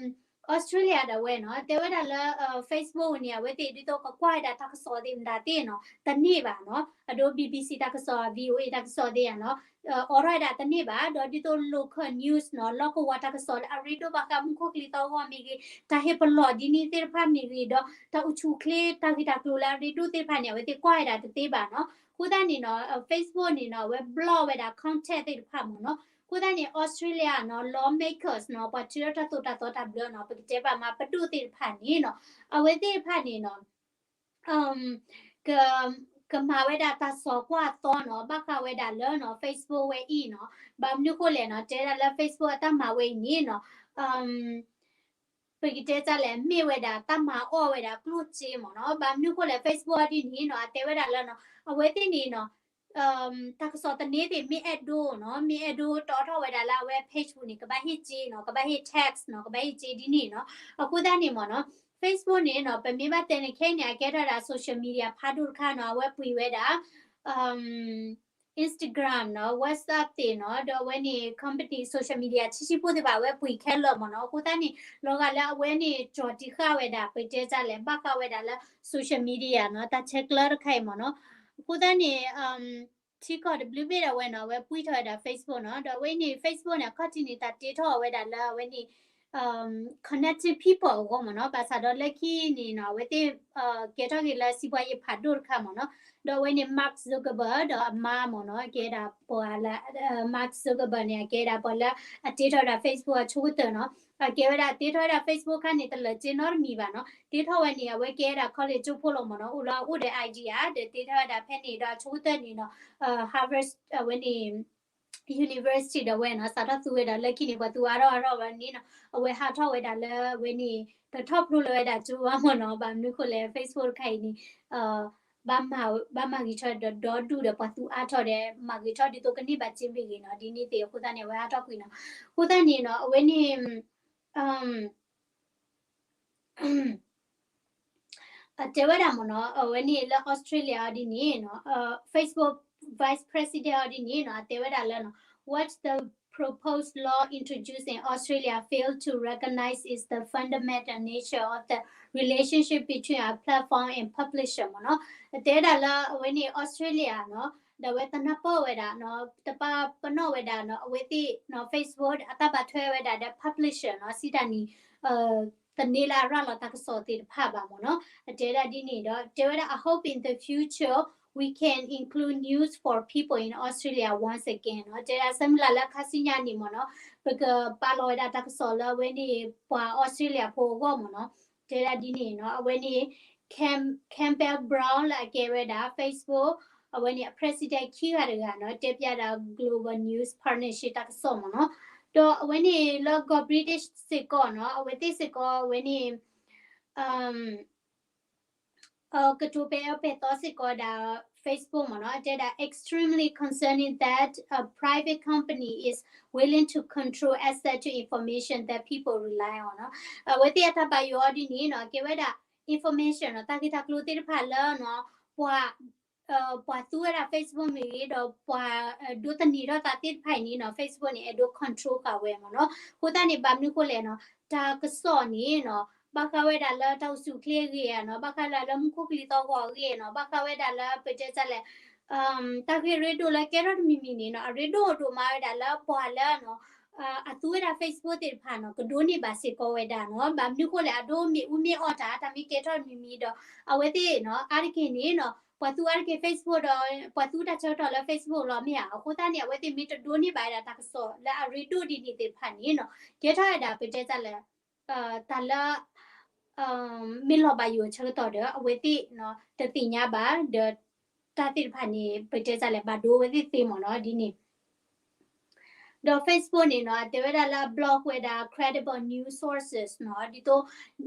Australia ဒီးဝဲနီၤ တဲဝဲဒၣ်လၢ Facebook န့ၣ် အဝဲသ့ၣ်ဒ်သိးကကွၢ်ဝဲဒၣ်တၢ်ကစီၣ်သ့ၣ်မတၤသ့ၣ်နီၤ တန့ၢ်ဘၣ်နီၤ အဒိ BBC တၢ်ကစီၣ် VOA တၢ်ကစီၣ်သ့ၣ်ဧါနီၤ အိးထီၣ်ဝဲဒၣ်တန့ၢ်ဘၣ် ဒီးဒ်သိး local news နီၤ လီၢ်ကဝီၤတၢ်ကစီၣ်လၢအရ့ဒိၣ်ဘၣ်ဃးမူခိၣ်ကလံၤသီၣ်ဂီၤမ့ၢ်ဂ့ၤ တၢ်ဟ့ၣ်ပလီၢ်ဒ်န့ၣ်သ့ၣ်တဖၣ်မ့ၢ်ဂ့ၤ ဒီးတၢ်အိၣ်ဆူၣ်အိၣ်ချ့တၢ်ဂ့ၢ်တၢ်ကျိၤလၢအရ့ဒိၣ်သ့ၣ်တဖၣ်န့ၣ် အဝဲသ့ၣ်ကွၢ်ဝဲဒၣ်တသ့ဘၣ်နီၤ အဃိသတးန့ၣ်နီၤ Facebook န့ၣ်နီၤ အဝဲ block ဝဲဒၣ် contact သ့ၣ်တဖၣ်မ့ၢ်နီၤ အဃိသတးန့ၣ် Australia နီၤ lawmakers နီၤ ပှၤထံၣ်ထီၣ်တၢ်သိၣ်တၢ်သီတၢ်ဘျၢနီၤ ပကတဲဘၣ်မးပဒိၣ်သ့ၣ်တဖၣ်န့ၣ်နီၤ အဝဲသ့ၣ်တဖၣ်န့ၣ်နီၤ က ကမၤဝဲဒၣ်တၢ်စိာ်ကွၢ်သီနီၤ ဘၣ်ဃးဝဲဒၣ်လၢနီၤ Facebook ဝဲအံၤနီၤ ဘၣ်မနုၤဃိလဲၣ်နီၤ တဲဒၣ်လၢ Facebook အတၢ်မၤဝဲအံၤန့ၣ်နီၤ ပကတဲတၢ်လဲၣ် မ့ၢ်ဝဲဒၣ်တၢ်မၤအီၣ်ဝဲဒၣ်ကျိၣ်စ့မ့ၢ်နီၤ ဘၣ်မနုၤဃိလဲၣ် Facebook အဒ်န့ၣ်နီၤ အတဲဝဲဒၣ်လၢနီၤ အဝဲသ့ၣ်န့ၣ်နီၤ တၢ်ကစီၣ်သန့သ့ၣ်မ့ၢ်အဲၣ်ဒိးနီၤ မ့ၢ်အဲၣ်ဒိးတီထီၣ်ဝဲဒၣ်လၢအဝဲ page ပူၤန့ၣ် ကဘၣ်ဟ့ၣ်စ့နီၤ ကဘၣ်ဟ့ၣ် tax နီၤ ကဘၣ်ဟ့ၣ်စ့ဒ်န့ၣ်နီၤ အဃိသတးန့ၣ်မ့ၢ်နီၤ Facebook န့ၣ်နီၤ ပမ့ၢ်ဘၣ်တဲန့ၣ် ခဲအံၤန့ၣ် အကဲထီၣ်ဝဲဒၣ် social media ဖးဒိၣ်တခါနီၤ အဝဲပှ့ၤဝဲဒၣ် Instagram နီၤ WhatsApp သ့ၣ်နီၤ ဒီးအဝဲန့ၣ် company social media ဆံးဆံးဖိသ့ၣ်တဖၣ် အဝဲပှ့ၤခဲလၢာ်မ့ၢ်နီၤ အဃိသတးန့ၣ် လီၤဂာ်လၢအဝဲန့ၣ် ကၠီၤတံၢ်ဃာ်ဝဲဒၣ် ပတဲတၢ်လဲၣ် ဘၣ်ဃးဝဲဒၣ်လၢ social media နီၤ တၢ်ဆဲးကျၢတခါအံၤမ့ၢ်နီၤ အဃိသတးန့ၣ် ထံကီၢ်တဘျုးဘ့ၣ်ဒၣ်ဝဲနီၤ အဝဲပှံၢ်ထီၣ်ဝဲဒၣ် Facebook နီၤ ဒီးအဝဲန့ၣ် Facebook န့ၣ် အခီၣ်ထံးန့ၣ် တၢ်တ့ထီၣ်ဝဲဒၣ်လၢအဝဲန့ၣ် connecting people အဂီၢ်မ့ၢ်နီၤ ဘၣ်ဆၣ်ဒီးလၢခံန့ၣ်နီၤ အဝဲသ့ၣ် ကဲထီၣ်က့ၤလၢစံးဘွါယ့ဖးဒိၣ်တခါမ့ၢ်နီၤ ဒီးအဝဲန့ၣ် Mark Zuckerberg ဒီးအမါမ့ၢ်နီၤ ကဲဒၣ်ပှၤလၢ Mark Zuckerberg န့ၣ် အကဲဒၣ်ပှၤလၢအတ့ထီၣ်ဝဲဒၣ် Facebook အဆိကတၢၢ်နီၤ အကဲဝဲဒၣ်တ့ထီၣ်ဝဲဒၣ် Facebook ခါန့ၣ် တလၢာ်စ့နီတမံၤဘၣ်နီၤ တ့ထီၣ်ဝဲန့ၣ် အဝဲကဲဒၣ် college ကၠိဖိလီၤမ့ၢ်နီၤ အိၣ်လၢအအိၣ်ဒီး idea ဒီးတ့ထီၣ်ဝဲဒၣ်ဖဲန့ၣ်ဒီးအဆိကတၢၢ်န့ၣ်နီၤ Harvard အဝဲန့ၣ် university ဒီးဝဲနီၤ စးထီၣ်သူဝဲဒၣ်လၢခံန့ၣ် ပှၤသူအါထီၣ်အါထီၣ်ဝဲန့ၣ်နီၤ အဝဲဟးထီၣ်ဝဲဒၣ်လၢအဝဲန့ၣ် တထီၣ်ဖျိလၢၤဝဲဒၣ်ကၠိဘၣ်မ့ၢ်နီၤ ဘၣ်မနုၤဃိလဲၣ် Facebook တခါအံၤန့ၣ် ဘၣ်မၤဂ့ၤထီၣ်ဒီး ဒီဒူၣ်ဒီးပှၤသူအါထီၣ်ဒီး မၤဂ့ၤထီၣ်ဒ်သိးကန့ၢ်ဘၣ်စ့မ့ၢ်ဂ့ၤနီၤ, ဒ်န့ၣ်သ့ၣ်အဃိသတးန့ၣ် အဝဲအါထီၣ်ကွံာ်နီၤ. အဃိသတးန့ၣ်နီၤ အဝဲန့ၣ် အတဲဝဲဒၣ်မ့ၢ်နီၤ, အဝဲန့ၣ်လၢ Australia အီၤဒ်န့ၣ်နီၤ, Facebook Vice President အီၤဒ်န့ၣ်နီၤ, အတဲဝဲဒၣ်လၢနီၤ, what the proposed law introduced in Australia fail to recognize is the fundamental nature of the relationship between a platform and publisher မ့ၢ်နီၤ. အတဲဝဲဒၣ်လၢအဝဲန့ၣ် Australia နီၤ, ဒီးအဝဲတနၢ်ပၢၢ်ဝဲဒၣ်နီၤ, တပာ်ပနီၣ်ဝဲဒၣ်နီၤ, အဝဲသ့ၣ်နီၤ Facebook အတၢ်ဘၣ်ထွဲဝဲဒၣ်ဒီး publisher နီၤ, စံးတၢ်န့ၣ် သန့ၤလၢအရၤလီၤတၢ်ကစီၣ်သ့ၣ်တဖၣ်ဘၣ်မ့ၢ်နီၤ. အတဲဒၣ်ဒ်န့ၣ်ဒီး တဲဝဲဒၣ် I hope in the future we can include news for people in Australia once again နီၤ. တဲဒၣ်ဆၢမုၢ်လၢ်လၢခါဆူညါန့ၣ်မ့ၢ်နီၤ, ပကပာ်လီၤဝဲဒၣ်တၢ်ကစီၣ်လၢအဝဲန့ၣ် ပှၤ Australia ဖိအဂီၢ်မ့ၢ်နီၤ. တဲဒၣ်ဒ်န့ၣ်နီၤ, အဝဲန့ၣ် Cam- Campbell Brown လၢအကဲဝဲဒၣ် Facebook အဝဲန့ၣ် အ president ခံဂၤတဂၤနီၤ, တဲပျးဒၣ် Global News Partnership တၢ်ကစီၣ်မ့ၢ်နီၤ. ဒီးအဝဲန့ၣ်လၢကီၢ် British စ့ၢ်ကီးနီၤ, အဝဲသ့ၣ်စ့ၢ်ကီး အဝဲန့ၣ် ကတိၤပဲာ်အၢပဲာ်သီစ့ၢ်ကီးဒၣ် Facebook မ့ၢ်နီၤ, တဲဒၣ် extremely concerning that a private company is willing to control access to information that people rely on နီၤ. အဝဲသ့ၣ်အတၢ်ဘၣ်ယိၣ်အီၤဒ်န့ၣ်နီၤ, ကဲဝဲဒၣ် information နီၤ, တၢ်ဂ့ၢ်တၢ်ကျိၤသ့ၣ်တဖၣ်လၢနီၤ, ပှၤ ပှၤသူဝဲဒၣ် Facebook မ့ၢ်ဂ့ၤ ဒီးပှၤဒိးသန့ၤထီၣ်သးသ့ၣ်တဖၣ်အံၤန့ၣ်နီၤ, Facebook န့ၣ် အဲၣ်ဒိး control ဃာ်ဝဲမ့ၢ်နီၤ. အဃိသတးန့ၣ် ဘၣ်မနုၤဃိလဲၣ်နီၤ, တၢ်ကစီၣ်န့ၣ်နီၤ, ဘၣ်ဃးဝဲဒၣ်လၢတၢ်အိၣ်ဆူၣ်အိၣ်ချ့အဂ့ၢ်ဧါနီၤ, ဘၣ်ဃးဒၣ်လၢမူခိၣ်ကလံၤသီၣ်ဂီၤအဂ့ၢ်နီၤ, ဘၣ်ဃးဝဲဒၣ်လၢပတဲတၢ်လဲၣ် တၢ်ဂ့ၢ်ရ့ဒိၣ်လၢကဲထီၣ်တမံၤမံၤန့ၣ်နီၤ, အရ့ဒိၣ်ဒိၣ်မးဝဲဒၣ်လၢပှၤလၢနီၤ အသူဝဲဒၣ် Facebook သ့ၣ်တဖၣ်နီၤ, ကဒိးန့ၢ်ဘၣ်စ့ၢ်ကီးဝဲဒၣ်နီၤ. ဘၣ်မနုၤဃိလဲၣ်, အဒိးမ့ၣ်အူမ့ၢ်အီၣ်တၢ် တၢ်မ့ၢ်ကဲထီၣ်တမံၤမံၤဒီး အဝဲသ့ၣ်နီၤ, အါတက့ၢ်န့ၣ်နီၤ, ပှၤသူအါတက့ၢ် Facebook ဒီး ပှၤသူတၢ်ဆၢကတီၢ်လၢ Facebook လီၤမ့ၢ်ဧါ. အဃိသတးန့ၣ် အဝဲသ့ၣ်မ့ၢ်တဒိးန့ၢ်ဘၣ်ဝဲဒၣ်တၢ်ကစီၣ်လၢအရ့ဒိၣ်ဒ်န့ၣ်သ့ၣ်တဖၣ်န့ၣ်နီၤ, ကဲထီၣ်ဝဲဒၣ်ပတဲတၢ်လဲၣ် တၢ်လၢ မ့ၢ်လီၤဘၣ်ယိၣ်အဆၢကတီၢ်ဒီး အဝဲသ့ၣ်နီၤ တသ့ၣ်ညါဘၣ်ဒီး တၢ်သ့ၣ်တဖၣ်န့ၣ် ပတဲတၢ်လဲၣ် ဘၣ်ဒိဝဲသ့ၣ်သ့မ့ၢ်နီၤ ဒ်န့ၣ် ဒီး Facebook န့ၣ်နီၤ အတဲဝဲဒၣ်လၢအ block ဝဲဒၣ် credible news sources နီၤ, ဒ်သိး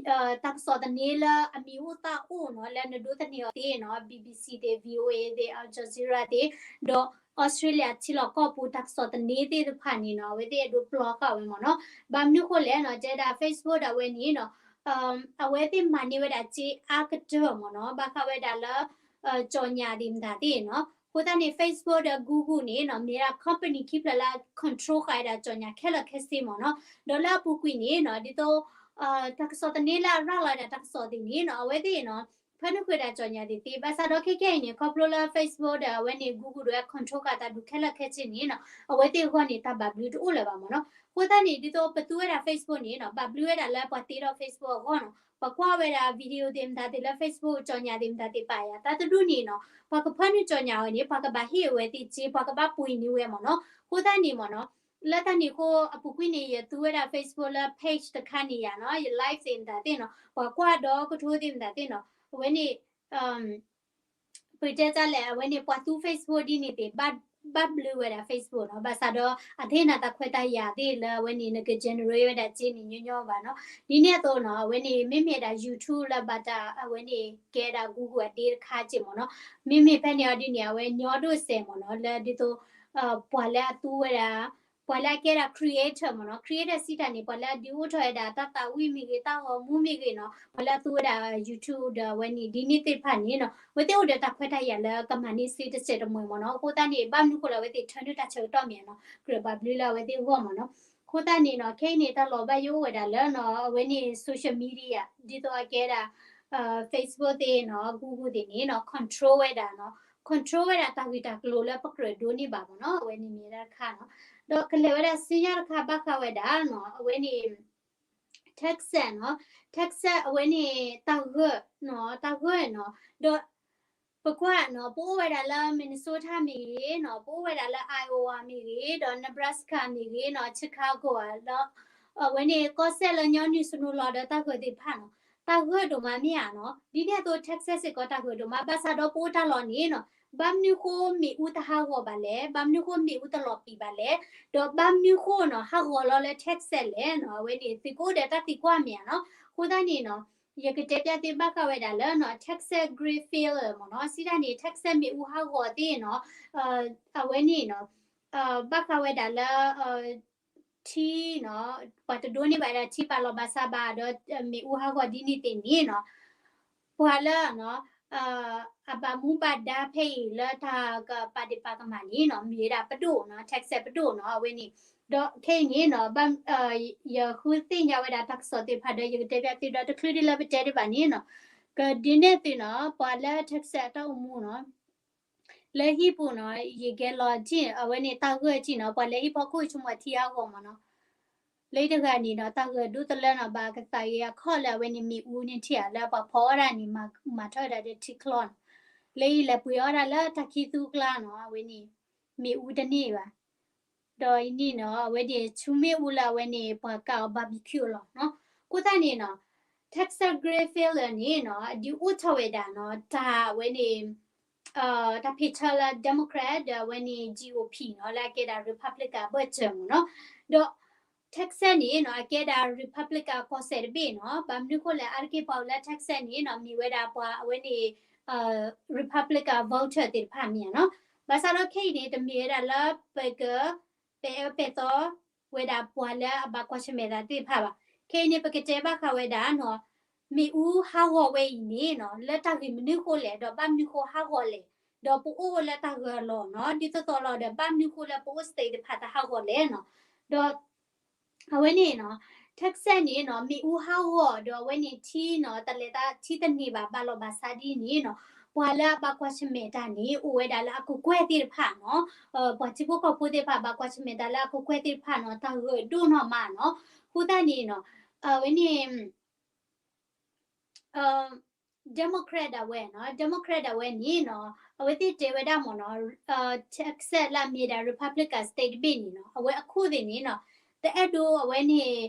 တၢ်ကစီၣ်သန့လၢအမံၤအိၣ်သၣ်အိၣ်နီၤ, လၢနဒိးသန့ၤအီၤသ့နီၤ, BBC သ့ၣ်, VOA သ့ၣ်, Al Jazeera သ့ၣ်, ဒီး Australia ထံလီၢ်ကီၢ်ပူၤတၢ်ကစီၣ်သန့သ့ၣ်တဖၣ်န့ၣ်နီၤ, အဝဲသ့ၣ်အဲၣ်ဒိး block ဃာ်ဝဲမ့ၢ်နီၤ. ဘၣ်မနုၤဃိလဲၣ်နီၤ, တဲဒၣ် Facebook ဒၣ်ဝဲန့ၣ်နီၤ, အဝဲသ့ၣ်မၤန့ၢ်ဝဲဒၣ်စ့အါကတၢၢ်မ့ၢ်နီၤ, ဘၣ်ဃးဝဲဒၣ်လၢ ကၠီၣ်ညၣ်သ့ၣ်မတၤသ့ၣ်နီၤ. အဃိသတးန့ၣ် Facebook ဒီး Google န့ၣ်နီၤ, မ့ၢ်ဒၣ် company ခံဖျၢၣ်လၢ control ဃာ်ဝဲဒၣ်ကၠီၣ်ညၣ်ခဲလၢာ်ခဲဆ့မ့ၢ်နီၤ. ဒီးလၢအပူၤကွံာ်န့ၣ်နီၤ, ဒ်သိး တၢ်ကစီၣ်သန့လၢအရၤလီၤဝဲဒၣ်တၢ်ကစီၣ်သ့ၣ်န့ၣ်နီၤ, အဝဲသ့ၣ်နီၤ, ဖၢနုာ်ဃုာ်ဒၣ်ကၠီၣ်ညၣ်သ့ၣ်သ့, ဘၣ်ဆၣ်ဒီးခဲကနံၣ်အံၤန့ၣ် ခီဖျိလၢ Facebook ဒီးအဝဲန့ၣ် Google ဒီး control ဃာ်တၢ်ဒုးခဲလၢာ်ခဲဆ့န့ၣ်နီၤ, အဝဲသ့ၣ်အဂီၢ်န့ၣ် တၢ်ဘၣ်ဘျုးတအိၣ်လၢၤဘၣ်မ့ၢ်နီၤ. အဃိသတးန့ၣ် ဒ်သိးပသူဝဲဒၣ် Facebook န့ၣ်နီၤ, ဘၣ်ဘျုးဝဲဒၣ်လၢပှၤတ့ထီၣ် Facebook အဂီၢ်နီၤ, ပှၤကွၢ်ဝဲဒၣ် video သ့ၣ်မတၤသ့ၣ်လၢ Facebook ကၠီၣ်ညၣ်သ့ၣ်မတၤသ့ၣ်ပာ်ယၤ, တၢ်တဒူၣ်န့ၣ်နီၤ, ပှၤကဖၢနုာ်ကၠီၣ်ညၣ်ဝဲန့ၣ် ပှၤကဘၣ်ဟ့ၣ်အဝဲသ့ၣ်စ့, ပှၤကဘၣ်ပှ့ၤန့ၢ်ဝဲမ့ၢ်နီၤ. အဃိသတးန့ၣ်မ့ၢ်နီၤ, လၢတၢ်န့ၣ်အဃိ အပူၤကွံာ်န့ၣ် ယသူဝဲဒၣ် Facebook လၢ page တခါန့ၣ်ယၤနီၤ, ယ live သ့ၣ်မတၤသ့ၣ်နီၤ, ပှၤကွၢ်ဒီကထိသ့ၣ်မတၤသ့ၣ်နီၤ, အဝဲန့ၣ် ပတဲတၢ်လဲၣ် အဝဲန့ၣ် ပှၤသူ Facebook ဒ်န့ၣ်သ့ၣ် ဘၣ်ဘျုးဝဲဒၣ် Facebook နီၤ, ဘၣ်ဆၣ်ဒီး အတဟ့ၣ်နၤတၢ်ခွဲးတၢ်ယာ်သ့ၣ်လၢအဝဲန့ၣ် နက generate ဝဲဒၣ်စ့န့ၣ်ညီညီဘၣ်နီၤ. ဒ်န့ၣ်အသိးနီၤ, အဝဲန့ၣ် မ့မ့ၢ်ဒၣ် YouTube လၢဘၣ်တၢ် အဝဲန့ၣ် ကဲဒၣ် Google အဒ့တခါစ့ၢ်မ့ၢ်နီၤ, မ့မ့ၢ်ဖဲန့ၣ်အီၤဒ်န့ၣ် အဝဲညီဒိၣ်စဲးမ့ၢ်နီၤ, လၢဒ်သိး ပှၤလၢအသူဝဲဒၣ် ပှၤလၢအကဲဒၣ် creator မ့ၢ်နီၤ, creator စံးတၢ်န့ၣ် ပှၤလၢအဒုးအိၣ်ထီၣ်ဝဲဒၣ်တၢ်သးဝံၣ်မ့ၢ်ဂ့ၤ တၢ်ဂီၤမူမ့ၢ်ဂ့ၤနီၤ, ပှၤလၢအသူဝဲဒၣ် YouTube ဒီးအဝဲန့ၣ် ဒ်န့ၣ်သ့ၣ်တဖၣ်န့ၣ်နီၤ, အဝဲသ့ၣ်အိၣ်ဒီးတၢ်ခွဲးတၢ်ယာ်လၢကမၤန့ၢ်စ့တစဲးတမှဲၤမ့ၢ်နီၤ. အဃိသတးန့ၣ် ဘၣ်မနုၤဃိလၢအဝဲသ့ၣ်ထၢနုာ်တၢ်ဆၢကတီၢ်မ့ၢ်နီၤ, ကြၢးဘၣ်ဘျုးလၢအဝဲသ့ၣ်အဂီၢ်မ့ၢ်နီၤ. အဃိသတးန့ၣ်နီၤ, ခဲအံၤန့ၣ် တၢ်လီၤဘၣ်ယိၣ်အိၣ်ဝဲဒၣ်လၢနီၤ, အဝဲန့ၣ် social media ဒ်သိးအကဲဒၣ် Facebook သ့ၣ်နီၤ, Google သ့ၣ်န့ၣ်နီၤ, control ဝဲဒၣ်နီၤ, control ဝဲဒၣ်တၢ်ဂ့ၢ်တၢ်ကျိၤလၢပကြၢးဒိးန့ၢ်ဘၣ်မ့ၢ်နီၤ, အဝဲန့ၣ်မ့ၢ်ဒၣ်တခါနီၤ. ဒီးကလဲၤဝဲဒၣ်ဆူညါတခါဘၣ်ဃးဝဲဒၣ်နီၤ, အဝဲန့ၣ် Texas နီၤ, Texas အဝဲန့ၣ် တၢ်ဂၢၢ်နီၤ, တၢ်ဂၢၢ်နီၤ, ဒီး ပကွၢ်နီၤ, ပအိၣ်ဝဲဒၣ်လၢ Minnesota မ့ၢ်ဂ့ၤနီၤ, ပအိၣ်ဝဲဒၣ်လၢ Iowa မ့ၢ်ဂ့ၤ, ဒီး Nebraska မ့ၢ်ဂ့ၤနီၤ, Chicago ဒီး အဝဲန့ၣ်ကီၢ်စဲၣ်လၢညီနုၢ်စနူၤလီၤဒီးတၢ်ဂၢၢ်သ့ၣ်တဖၣ်နီၤ, တၢ်ဂၢၢ်ဒိၣ်မးမ့ၢ်ဧါနီၤ. ဒ်န့ၣ်အသိး Texas စ့ၢ်ကီးတၢ်ဂၢၢ်ဒိၣ်မး, ဘၣ်ဆၣ်ဒီးပအိၣ်တၢ်လီၢ်န့ၣ်နီၤ, ဘၣ်မနုၤဃိမ့ၣ်အူတဟးဂီၤဘၣ်လဲၣ်, ဘၣ်မနုၤဃိမ့ၣ်အူတလီၤပံာ်ဘၣ်လဲၣ်, ဒီးဘၣ်မနုၤဃိနီၤ ဟးဂီၤလီၤလၢ Texas လဲၣ်နီၤ, အဝဲန့ၣ် သုကအိၣ်ဒီးတၢ်သံကွၢ်မ့ၢ်ဧါနီၤ. အဃိသတးန့ၣ်နီၤ ယကတဲပျးသ့ဘၣ်ဃးဝဲဒၣ်လၢနီၤ Texas grain failure မ့ၢ်နီၤ, စံးတၢ်န့ၣ် Texas မ့ၣ်အူဟးဂီၤသ့ၣ်နီၤ, အဝဲန့ၣ်နီၤ ဘၣ်ဃးဝဲဒၣ်လၢ ထံနီၤ, ပှၤတဒိးန့ၢ်ဘၣ်ဒၣ်ထံဘၣ်လီၤဘၣ်စးဘၣ်ဒီး မ့ၣ်အူဟးဂီၤဒ်န့ၣ်သ့ၣ်န့ၣ်နီၤ, ပှၤလၢ အဘၣ်မူဘၣ်ဒါဖဲအံၤလၢတၢ်ကပာ်ဒ့ၣ်ပာ်ကမၣ်န့ၣ်နီၤ, မ့ၢ်ဝဲဒၣ်ပဒိၣ်နီၤ, Texas ပဒိၣ်နီၤ အဝဲန့ၣ်, ဒီးခဲအံၤန့ၣ်နီၤ ယဃုသ့ၣ်ညါဝဲဒၣ်တၢ်ကစီၣ်သ့ၣ်တဖၣ်ဒီး ယကတဲပျးသုဒီးတချုးဒ်လၢပတဲဒံးဘၣ်န့ၣ်နီၤ, ကဒုးနဲၣ်သုနီၤ ပှၤလၢ Texas အတၢ်အိၣ်မူနီၤ လၢဟံၣ်ပူၤနီၤ, ယကဲလီၤထံၣ် အဝဲန့ၣ်တၢ်ဂိၢ်ကံနီၤ, ပှၤလၢဟံၣ်ဖီခိၣ်ဆိကမိၣ်ထံဟးဂီၤမ့ၢ်နီၤ, လၢတဂၤန့ၣ်ဒီး တၢ်ဂိၢ်ဒိၣ်တလၢနီၤ, ဘၣ်ကသးဂ့ၤအခီၣ်လၢအဝဲန့ၣ်မ့ၣ်အူန့ၣ်ထံၣ်ဧါ, လၢပှၤဖီအီၣ်ဒၣ်န့ၣ် မၤထီၣ်ဝဲဒၣ်ဒီးထံချီနီၤ, လၢအံၤလဲၤပှ့ၤအီၣ်ဒၣ်လၢတၢ်ခံသူကျါနီၤ, အဝဲန့ၣ် မ့ၣ်အူတန့ၢ်ဘၣ် ဒီးအံၤန့ၣ်နီၤ အဝဲန့ၣ်ဆူမ့ၣ်အူလၢအဝဲန့ၣ် ပှၤကးအီၤ barbecue လီၤနီၤ. အဃိသတးန့ၣ်နီၤ Texas grain failure န့ၣ်နီၤ ဒုးအိၣ်ထီၣ်ဝဲဒၣ်နီၤ တၢ်အဝဲန့ၣ် တၢ်ဖ့ၣ်ဆၢလၢ Democrat ဒီးအဝဲန့ၣ် GOP နီၤ လၢအကဲဒၣ် Republican အဘၢၣ်စၢၤမ့ၢ်နီၤ. ဒီး Texas န့ၣ်နီၤ အကဲဒၣ် Republican ကီၢ်စဲၣ်တဘ့ၣ်နီၤ. ဘၣ်မနုၤဃိလဲၣ် အါတက့ၢ်ပှၤအိၣ်လၢ Texas န့ၣ်နီၤ မ့ၢ်ဝဲဒၣ်ပှၤအဝဲန့ၣ် Republican voter သ့ၣ်တဖၣ်မ့ၢ်ဧါနီၤ. ဘၣ်ဆၣ်ဒီးခဲအံၤန့ၣ် တမ့ၢ်ဝဲဒၣ်လၢပက ပဲာ်အၢပဲာ်သီဝဲဒၣ်ပှၤလၢအဘၣ်ကွၢ်ဆၢၣ်မဲာ်တၢ်သ့ၣ်တဖၣ်ဘၣ်. ခဲအံၤန့ၣ် ပကတဲဘၣ်ဃးဝဲဒၣ်နီၤ မ့ၣ်အူဟးဂီၤဝဲအံၤန့ၣ်နီၤ လၢတၢ်ဂ့ၢ်မနုၤဃိလဲၣ် ဒီးဘၣ်မနုၤဃိဟးဂီၤလဲၣ်, ဒီးပအိၣ်လၢတၢ်ဂၢၢ်အလီၢ်နီၤ ဒ်သိးသိးလီၤဒီး ဘၣ်မနုၤဃိလၢပအိၣ် state တဖၣ်တဟးဂီၤလဲၣ်နီၤ. ဒီး အဝဲန့ၣ်နီၤ Texas န့ၣ်နီၤ မ့ၣ်အူဟးဂီၤဒီးအဝဲန့ၣ်ထံနီၤ တလဲၤသးထံတန့ၢ်ဘၣ် ဘၣ်လီၤဘၣ်စးဒ်န့ၣ်နီၤ ပှၤလၢအဘၣ်ကွၢ်ဆၢၣ်မဲာ်တၢ်န့ၣ် အိၣ်ဝဲဒၣ်လၢအကကွဲၢ်သ့ၣ်တဖၣ်နီၤ ပှၤထံဖိကီၢ်ဖိသ့ၣ်တဖၣ် ဘၣ်ကွၢ်ဆၢၣ်မဲာ်တၢ်လၢအကကွဲၢ်သ့ၣ်တဖၣ်နီၤ တၢ်ဂၢၢ်ဒိၣ်နီၢ်မးနီၤ. အဃိသတးန့ၣ်နီၤ အဝဲန့ၣ် Democrat ဒၣ်ဝဲနီၤ Democrat ဒၣ်ဝဲန့ၣ်နီၤ အဝဲသ့ၣ်တဲဝဲဒၣ်မ့ၢ်နီၤ Texas လၢအမ့ၢ်ဒၣ် Republican state တဘ့ၣ်န့ၣ်နီၤ အဝဲအခိၣ်သ့ၣ်န့ၣ်နီၤ တအဲၣ်ဒိးအဝဲန့ၣ်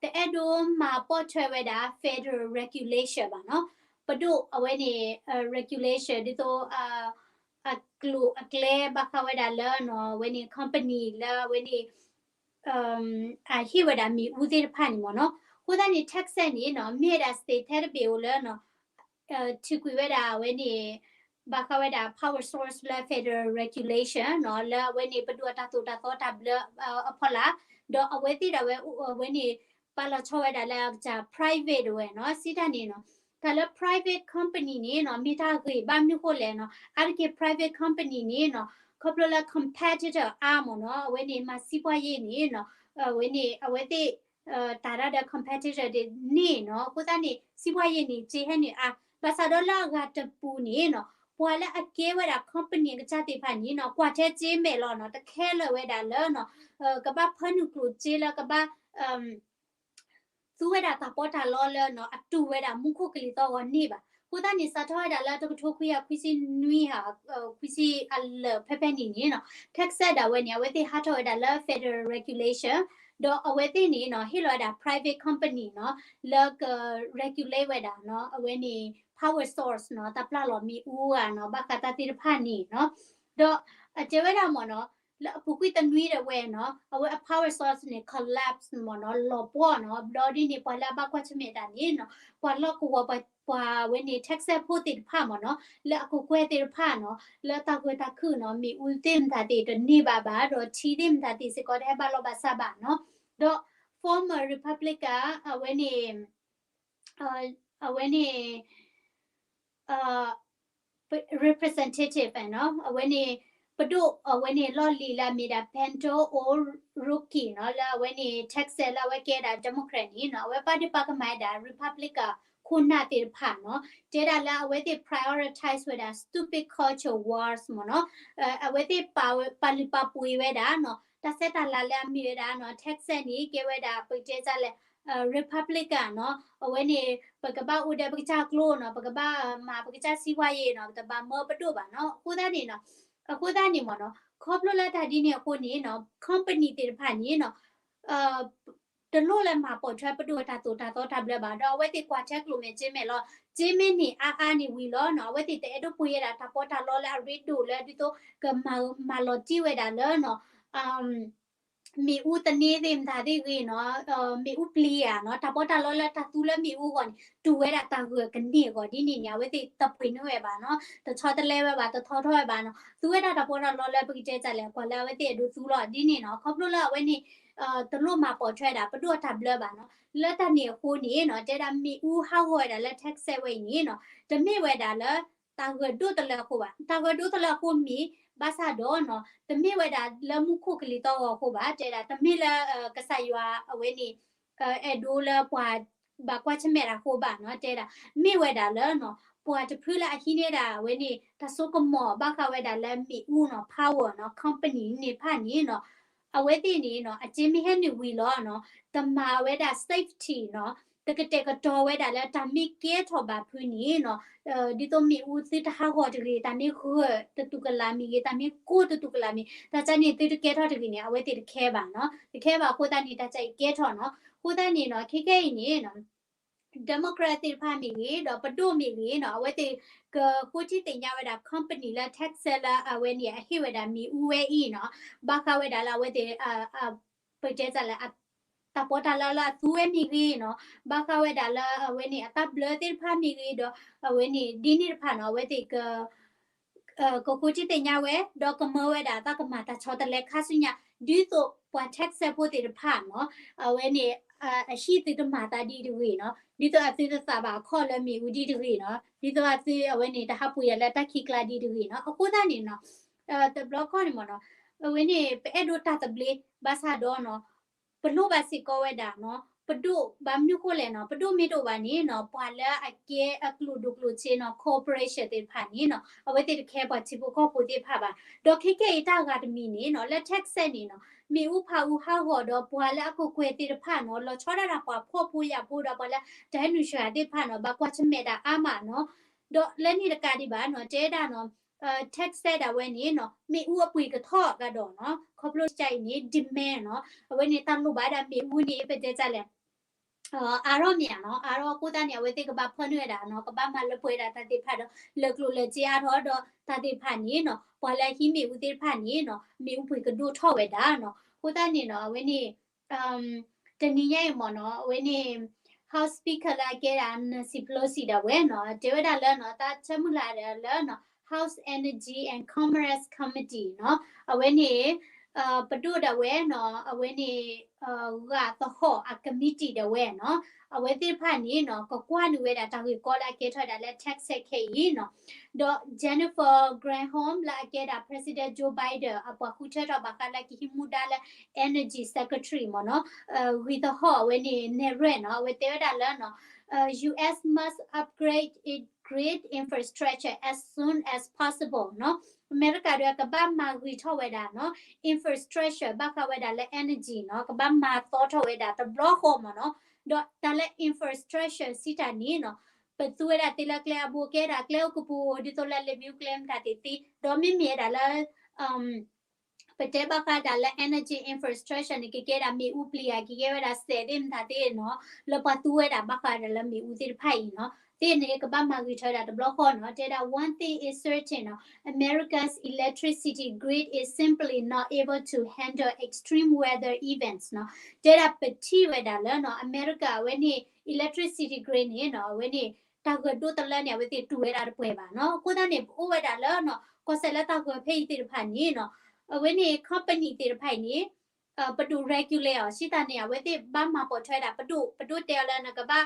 တအဲၣ်ဒိးမၤပိာ်ထွဲဝဲဒၣ် federal regulation ဘၣ်နီၤ. ပဒိၣ်အဝဲန့ၣ် regulation ဒ်သိး အကျိၤအကျဲဘၣ်ဃးဝဲဒၣ်လၢနီၤ အဝဲန့ၣ် company လၢအဝဲန့ၣ် အဟ့ၣ်ဝဲဒၣ်မ့ၣ်အူသ့ၣ်တဖၣ်န့ၣ်မ့ၢ်နီၤ. အဃိသတးန့ၣ် Texas န့ၣ်နီၤ မ့ၢ်ဝဲဒၣ် state ထဲတဘ့ၣ်ဧိၤလၢနီၤ ထုးကွံာ်ဝဲဒၣ်အဝဲန့ၣ် ဘၣ်ဃးဝဲဒၣ် power source လၢ federal regulation နီၤ လၢအဝဲန့ၣ် ပဒိၣ်အတၢ်သိၣ်တၢ်သီတၢ်ဘျၢအဖီလာ် ဒီးအဝဲသ့ၣ်ဒၣ်ဝဲ အဝဲန့ၣ် ပာ်လီၤဆီဝဲဒၣ်လၢအကစၢ် private ဝဲနီၤ စံးတၢ်န့ၣ်နီၤ တၢ်လၢ private company န့ၣ်နီၤ မ့ၢ်တၢ်ဂ့ၤဘၣ်မနုၤဃိလဲၣ်နီၤ အါတက့ၢ် private company န့ၣ်နီၤ ခီဖျိလၢ competitor အါမ့ၢ်နီၤ အဝဲန့ၣ် မၤစံးပှၢ်ယဲၢ်န့ၣ်နီၤ အဝဲန့ၣ် အဝဲသ့ၣ် တၢ်ရၢ်ဒီး competitor တန့ၢ်နီၤ အဃိသတးန့ၣ် စံးပှၢ်ယဲၢ်န့ၣ် စ့ဟဲနုာ်အါ ဘၣ်ဆၣ်ဒီးလၢအဂၤတပူၤန့ၣ်နီၤ ပှၤလၢအကဲဝဲဒၣ် company အကစၢ်သ့ၣ်တဖၣ်န့ၣ်နီၤ ကွၢ်ထဲစ့မဲာ်လီၤနီၤ တခဲလၢာ်ဝဲဒၣ်လၢနီၤ ကဘၣ်ဖၢနုာ်ကျိၣ်စ့လၢကဘၣ် သူဝဲဒၣ်တၢ်ပီးတၢ်လီလၢနီၤ အတူၢ်ဝဲဒၣ်မူခိၣ်ကလံၤသီၣ်ဂီၤန့ၢ်ဘၣ်. အဃိသတးန့ၣ် စးထီၣ်ဝဲဒၣ်လၢတကထိခွံကယၤခွံဆံနွံဧါ ခွံဆံအလၢာ်ဖဲဖဲန့ၣ်န့ၣ်နီၤ Texas ဒၣ်ဝဲန့ၣ် အဝဲသ့ၣ်ဟးထီၣ်ဝဲဒၣ်လၢ federal regulation ဒီးအဝဲသ့ၣ်န့ၣ်နီၤ ဟ့ၣ်လီၤဝဲဒၣ် private company နီၤ လၢက regulate ဝဲဒၣ်နီၤ အဝဲန့ၣ် power source နီၤ တၢ်ပျၢ်လီၤမ့ၣ်အူဧါနီၤ ဘၣ်ဃးတၢ်သ့ၣ်တဖၣ်န့ၣ်နီၤ ဒီးအတဲဝဲဒၣ်မ့ၢ်နီၤ လၢအပူၤကွံာ်တနွံဒၣ်ဝဲနီၤ အဝဲအ power source န့ၣ် collapse မ့ၢ်နီၤ လီၤပှီၢ်နီၤ ဒီးဒ်န့ၣ် ပှၤလၢအဘၣ်ကွၢ်ဆၢၣ်မဲာ်တၢ်န့ၣ်နီၤ ပှၤလီၢ်ကဝီၤ ပှၤဝဲန့ၣ် Texas ဖိသ့ၣ်တဖၣ်မ့ၢ်နီၤ လၢအကကွဲၢ်သ့ၣ်တဖၣ်နီၤ လၢတၢ်ဂၢၢ်တၢ်ခုၣ်နီၤ မ့ၣ်အူသ့ၣ်မတၤသ့ၣ်တန့ၢ်ဘၣ်ဘၣ် ဒီးထံသ့ၣ်မတၤသ့ၣ်စ့ၢ်ကီးတဟဲဘၣ်လီၤဘၣ်စးဘၣ်နီၤ ဒီး former Republican အဝဲန့ၣ် အဝဲန့ၣ် representative နီၤ အဝဲန့ၣ် ပဒိၣ်အဝဲန့ၣ်လီၢ်လံၤလၢအမ့ၢ်ဒၣ် Beto O'Rourke နီၤ လၢအဝဲန့ၣ် Texas လၢအဝဲကဲဒၣ် Democrat န့ၣ်နီၤ အဝဲပာ်ဒ့ၣ်ပာ်ကမၣ်ဝဲဒၣ် Republican ခိၣ်နၢ်သ့ၣ်တဖၣ်နီၤ တဲဒၣ်လၢအဝဲသ့ၣ် prioritize ဝဲဒၣ် stupid culture wars မ့ၢ်နီၤ အဝဲသ့ၣ်ပာ်လုၢ်ပာ်ပှ့ၤဝဲဒၣ်နီၤ တၢ်ဆဲးတၢ်လၤလၢအမ့ၢ်ဝဲဒၣ်နီၤ Texas န့ၣ် ကဲဝဲဒၣ် ပကတဲဒ်လဲၣ် Republican နီၤ အဝဲန့ၣ် ပကဘၣ်အိၣ်ဒီးပကစၢ်ကျိနီၤ ပကဘၣ်မၤပကစၢ်စံးဝါယဲၢ်နီၤ ပတဘၣ်မၢပဒိၣ်ဘၣ်နီၤ အဃိသတးန့ၣ်နီၤ အဃိသတးန့ၣ်မ့ၢ်နီၤ ခီဖျိလၢတၢ်ဒ်န့ၣ်အဃိန့ၣ်နီၤ company သ့ၣ်တဖၣ်န့ၣ်နီၤ တလိၣ်လၢမၤပိာ်ထွဲပဒိၣ်တၢ်သိၣ်တၢ်သီတၢ်ဘျၢဘၣ် ဒီးအဝဲသ့ၣ်ကွၢ်ထဲကျိၣ်မဲာ်စ့မဲာ်လီၤ စ့မ့ၢ်န့ၢ်အါအါန့ၣ်ဝံၤလီၤနီၤ အဝဲသ့ၣ်တအဲၣ်ဒိးပှ့ၤဝဲဒၣ်တၢ်ပီးတၢ်လီလၢအရ့ဒိၣ်လၢဒ်သိး ကမၤလီၤတံၢ်ဝဲဒၣ်လၢနီၤ မ့ၣ်အူသန့သ့ၣ်မတၤသ့ၣ်ဂ့ၤနီၤ, မ့ၣ်အူပျံၤဧါနီၤ, တၢ်ပီးတၢ်လီလၢတၢ်သူလၢမ့ၣ်အူအဂီၢ်န့ၣ် တူၢ်ဝဲဒၣ်တၢ်ဂၢၢ်ကန့ၢ်အဂီၢ်ဒ်န့ၣ်န့ၣ် အဝဲသ့ၣ်တပှ့ၤန့ၢ်ဝဲဘၣ်နီၤ, တဆီတလဲဝဲဘၣ်, တထီထီၣ်ဝဲဘၣ်နီၤ, သူဝဲဒၣ်တၢ်ပီးတၢ်လီလၢပကတဲတၢ်လဲၣ် ကွၢ်လၢအဝဲသ့ၣ်အဒိသူလီၤဒ်န့ၣ်နီၤ, ခီဖျိလၢအဝဲန့ၣ် တလိၣ်မၤပိာ်ထွဲဒၣ်ပဒိၣ်အတၢ်ဘျၢဘၣ်နီၤ, လၢတၢ်န့ၣ်အဃိန့ၣ်နီၤ, တဲဒၣ်မ့ၣ်အူဟးဂီၤဝဲဒၣ်လၢ Texas ဝဲအံၤန့ၣ်နီၤ, တမ့ၢ်ဝဲဒၣ်လၢ တၢ်ဂၢၢ်ဒိၣ်တလၢအဃိဘၣ်, တၢ်ဂၢၢ်ဒိၣ်တလၢအဃိမ့ၢ် ဘၣ်ဆၣ်ဒီးနီၤ, တမ့ၢ်ဝဲဒၣ်လၢမူခိၣ်ကလံၤသီၣ်ဂီၤအဃိဘၣ်, တဲဒၣ်တမ့ၢ်လၢ ကစၢ်ယွၤအဝဲန့ၣ် အဲၣ်ဒိးလၢပှၤဘၣ်ကွၢ်ဆၢၣ်မဲာ်တၢ်အဃိဘၣ်နီၤ, တဲဒၣ် မ့ၢ်ဝဲဒၣ်လၢနီၤ, ပှၤတဖုလၢအဟံးန့ၢ်ဒၣ်အဝဲန့ၣ် တၢ်စိကမီၤဘၣ်ဃးဝဲဒၣ်လၢမ့ၣ်အူနီၤ, power နီၤ, company န့ၣ်တဖၣ်န့ၣ်နီၤ, အဝဲသ့ၣ်န့ၣ်နီၤ, အစ့မ့ၢ်ဟဲနုာ်ဝံၤလီၤနီၤ, တမၤဝဲဒၣ် safety နီၤ, တကတဲာ်ကတီၤဝဲဒၣ်လၢတၢ်မ့ၢ်ကဲထီၣ်ဘၣ်ဖုန့ၣ်နီၤ, ဒ်သိးမ့ၣ်အူသုတဟးဂီၤတဂ့ၤ, တၢ်မ့ၢ်ဂၢၢ်တတူၢ်ကလာ်မ့ၢ်ဂ့ၤ, တၢ်မ့ၢ်ကိၢ်တတူၢ်ကလာ်မ့ၢ်, တၢ်ကန့ၣ်သုတကဲထီၣ်တဂ့ၤန့ၣ် အဝဲသ့ၣ်တခဲဘၣ်နီၤ, တခဲဘၣ်အဃိသတးန့ၣ် တၢ်ကဲအံၤကဲထီၣ်နီၤ, အဃိသတးန့ၣ်နီၤ, ခဲကဲအံၤန့ၣ်နီၤ Democrat သ့ၣ်တဖၣ်မ့ၢ်ဂ့ၤ, ဒီးပဒိၣ်မ့ၢ်ဂ့ၤနီၤ, အဝဲသ့ၣ်ကဃိထံသ့ၣ်ညါဝဲဒၣ် company လၢ Texas လၢအဝဲန့ၣ်အဟ့ၣ်ဝဲဒၣ်မ့ၣ်အူဝဲအံၤနီၤ, ဘၣ်ဃးဝဲဒၣ်လၢအဝဲသ့ၣ် ပတဲတၢ်လၢ တၢ်ပီးတၢ်လီလၢအသူဝဲမ့ၢ်ဂ့ၤနီၤ, ဘၣ်ဃးဝဲဒၣ်လၢအဝဲန့ၣ်အတၢ်ဘျၢသ့ၣ်တဖၣ်မ့ၢ်ဂ့ၤဒီး အဝဲန့ၣ်ဒ်န့ၣ်တဖၣ်နီၤ, အဝဲသ့ၣ်က ကဃိထံသ့ၣ်ညါဝဲ ဒီးကမၢဝဲဒၣ်အသးကမၤတၢ်ဆီတလဲခါဆူညါ, ဒ်သိးပှၤ Texas ဖိသ့ၣ်တဖၣ်နီၤ, အဝဲန့ၣ် အဟံၣ်သုတမၤသးဒ်တဂ့ၤနီၤ, ဒ်သိးအသုတသးဘၣ်အခီၣ်လၢမ့ၣ်အူဒ်တဂ့ၤနီၤ, ဒ်သိးအသုအဝဲန့ၣ် တဟးပှ့ၤယၤလၢတၢ်ခံးကျါဒ်တဂ့ၤနီၤ, အဃိသတးန့ၣ်နီၤ, တဘျီခီန့ၣ်မ့ၢ်နီၤ, အဝဲန့ၣ် ပအဲၣ်ဒိးတၢ်သဘျ့ ဘၣ်ဆၣ်ဒီးနီၤ ပလိၣ်ဘၣ်စ့ၢ်ကီးဝဲဒၣ်နီၤ, ပဒိၣ်ဘၣ်မနုၤဃိလဲၣ်နီၤ, ပဒိၣ်မ့ၢ်တအိၣ်ဘၣ်န့ၣ်နီၤ, ပှၤလၢအကဲအကျိၣ်ဒိၣ်ကျိၣ်စ့နီၤ, corporation သ့ၣ်တဖၣ်န့ၣ်နီၤ, အဝဲသ့ၣ်တခဲပှၤထံဖိကီၢ်ဖိသ့ၣ်တဖၣ်ဘၣ်. ဒီးခဲကဲအံၤတၢ်ဂၤတမံၤန့ၣ်နီၤ, လၢ Texas န့ၣ်နီၤ, မ့ၣ်အူဖးအူဟးဂီၤဒီးပှၤလၢအကကွဲၢ်သ့ၣ်တဖၣ်နီၤ, လီၤဆီဒၣ်တၢ်ပှၤဖှီၣ်ဖိယာ်ဖိဒီးပှၤလၢတၢ်ဟဲနုာ်ဆှၢသ့ၣ်တဖၣ်နီၤ, ဘၣ်ကွၢ်ဆၢၣ်မဲာ်တၢ်အါမးနီၤ. ဒီးလၢန့ၣ်တကးဒံးဘၣ်နီၤ, တဲဒၣ်နီၤ Texas ဒၣ်ဝဲန့ၣ်နီၤ, မ့ၣ်အူအပှ့ၤကထီၣ်ကဒီးနီၤ, ခီဖျိတၢ်အံၤန့ၣ် demand နီၤ, အဝဲန့ၣ်တၢ်လိၣ်ဘၣ်ဒၣ်မ့ၣ်အူန့ၣ် ပတဲတၢ်လဲၣ် အါထီၣ်မ့ၢ်ဧါနီၤ, အါထီၣ်အဃိသတးန့ၣ် အဝဲသ့ၣ်ကဘၣ်ဖၢနုာ်ဝဲဒၣ်နီၤ, ကဘၣ်မၤလၢပှဲၤဒၣ်တၢ်သ့ၣ်တဖၣ်ဒီး လၢာ်ကျိၣ်လၢာ်စ့အါထီၣ်ဒီးတၢ်သ့ၣ်တဖၣ်န့ၣ်နီၤ, ပှၤလၢအဟံးမ့ၣ်အူသ့ၣ်တဖၣ်န့ၣ်နီၤ, မ့ၣ်အူပှ့ၤကဒိၣ်ထီၣ်ဝဲဒၣ်နီၤ, အဃိသတးန့ၣ်နီၤ, အဝဲန့ၣ် တနံၤညါအံၤမ့ၢ်နီၤ, အဝဲန့ၣ် House Speaker လၢအကဲဒၣ် Nancy Pelosi ဒၣ်ဝဲနီၤ, တဲဝဲဒၣ်လၢနီၤ, တၢ်ဆၢမုၢ်လၢ်ဒီးလၢနီၤ, House Energy and Commerce Committee နီၤ, အဝဲန့ၣ် ပဒိၣ်ဒၣ်ဝဲနီၤ, အဝဲန့ၣ် ဂာ်သဟီၣ်အ committee ဒၣ်ဝဲနီၤ, အဝဲသ့ၣ်တဖၣ်န့ၣ်နီၤ, ကကွၢ်နုာ်ဝဲဒၣ်တၢ်ဂ့ၢ်ကီလၢအကဲထီၣ်ဝဲဒၣ်လၢ Texas ခဲအံၤနီၤ, ဒီး Jennifer Granholm လၢအကဲဒၣ် President Joe Biden အပှၤဃုထၢထီၣ်ဘၣ်ဃးလၢကဟံးမူဒါလၢ Energy Secretary မ့ၢ်နီၤ, ဂာ်သဟီၣ်အဝဲန့ၣ် နဲၣ်ရွဲၣ်နီၤ, အဝဲတဲဝဲဒၣ်လၢနီၤ, U S must upgrade its grid infrastructure as soon as possible နီၤ, အမဲရကၤဒီးကဘၣ်မၤဂ့ၤထီၣ်ဝဲဒၣ်နီၤ, infrastructure ဘၣ်ဃးဝဲဒၣ်လၢ energy နီၤ, ကဘၣ်မၤသီထီၣ်ဝဲဒၣ်တဘျီဃီမ့ၢ်နီၤ, ဒီးတၢ်လၢ infrastructure စံးတၢ်န့ၣ်နီၤ, ပသူဝဲဒၣ်သ့လၢကျဲအဘိကဲဒၣ်ကျဲအိၣ်ကပူၤ ဒ်သိးလၢလ့ၣ်မ့ၣ်အူကျဲမတၤသ့ၣ်သ့, ဒီးမ့မ့ၢ်ဝဲဒၣ်လၢ ပတဲဘၣ်ဃးဒၣ်လၢ energy infrastructure န့ၣ် ကကဲဒၣ်မ့ၣ်အူပျံၤဧါ, ကကဲဝဲဒၣ်စဲးသ့ၣ်မတၤသ့ၣ်နီၤ, လၢပှၤသူဝဲဒၣ်ဘၣ်ဃးဒၣ်လၢမ့ၣ်အူသ့ၣ်တဖၣ်အံၤနီၤ, သ့ၣ်န့ၣ် ကဘၣ်မၤဂ့ၤထီၣ်ဝဲဒၣ်တဘျီဃီနီၤ, တဲဒၣ် one thing is certain နီၤ, America's electricity grid is simply not able to handle extreme weather events နီၤ, တဲဒၣ်ပထံၣ်ဝဲဒၣ်လၢနီၤ, အမဲရကၤအဝဲန့ၣ် electricity grid န့ၣ်နီၤ, အဝဲန့ၣ် တၢ်ဂၢၢ်ဒိၣ်တလၢန့ၣ် အဝဲသ့ၣ်တူၢ်ဝဲဒၣ်တပှဲၤဘၣ်နီၤ, အဃိသတးန့ၣ် ပအိၣ်ဝဲဒၣ်လၢနီၤ, ကီၢ်စဲၣ်လၢတၢ်ဂၢၢ်ဖဲအံၤသ့ၣ်တဖၣ်န့ၣ်နီၤ, အဝဲန့ၣ် company သ့ၣ်တဖၣ်အံၤန့ၣ် ပဒိၣ် regulate အီၤ စံးတၢ်န့ၣ် အဝဲသ့ၣ်ဘၣ်မၤပိာ်ထွဲဒၣ် ပဒိၣ်, ပဒိၣ်တဲအီၤလၢနကဘၣ်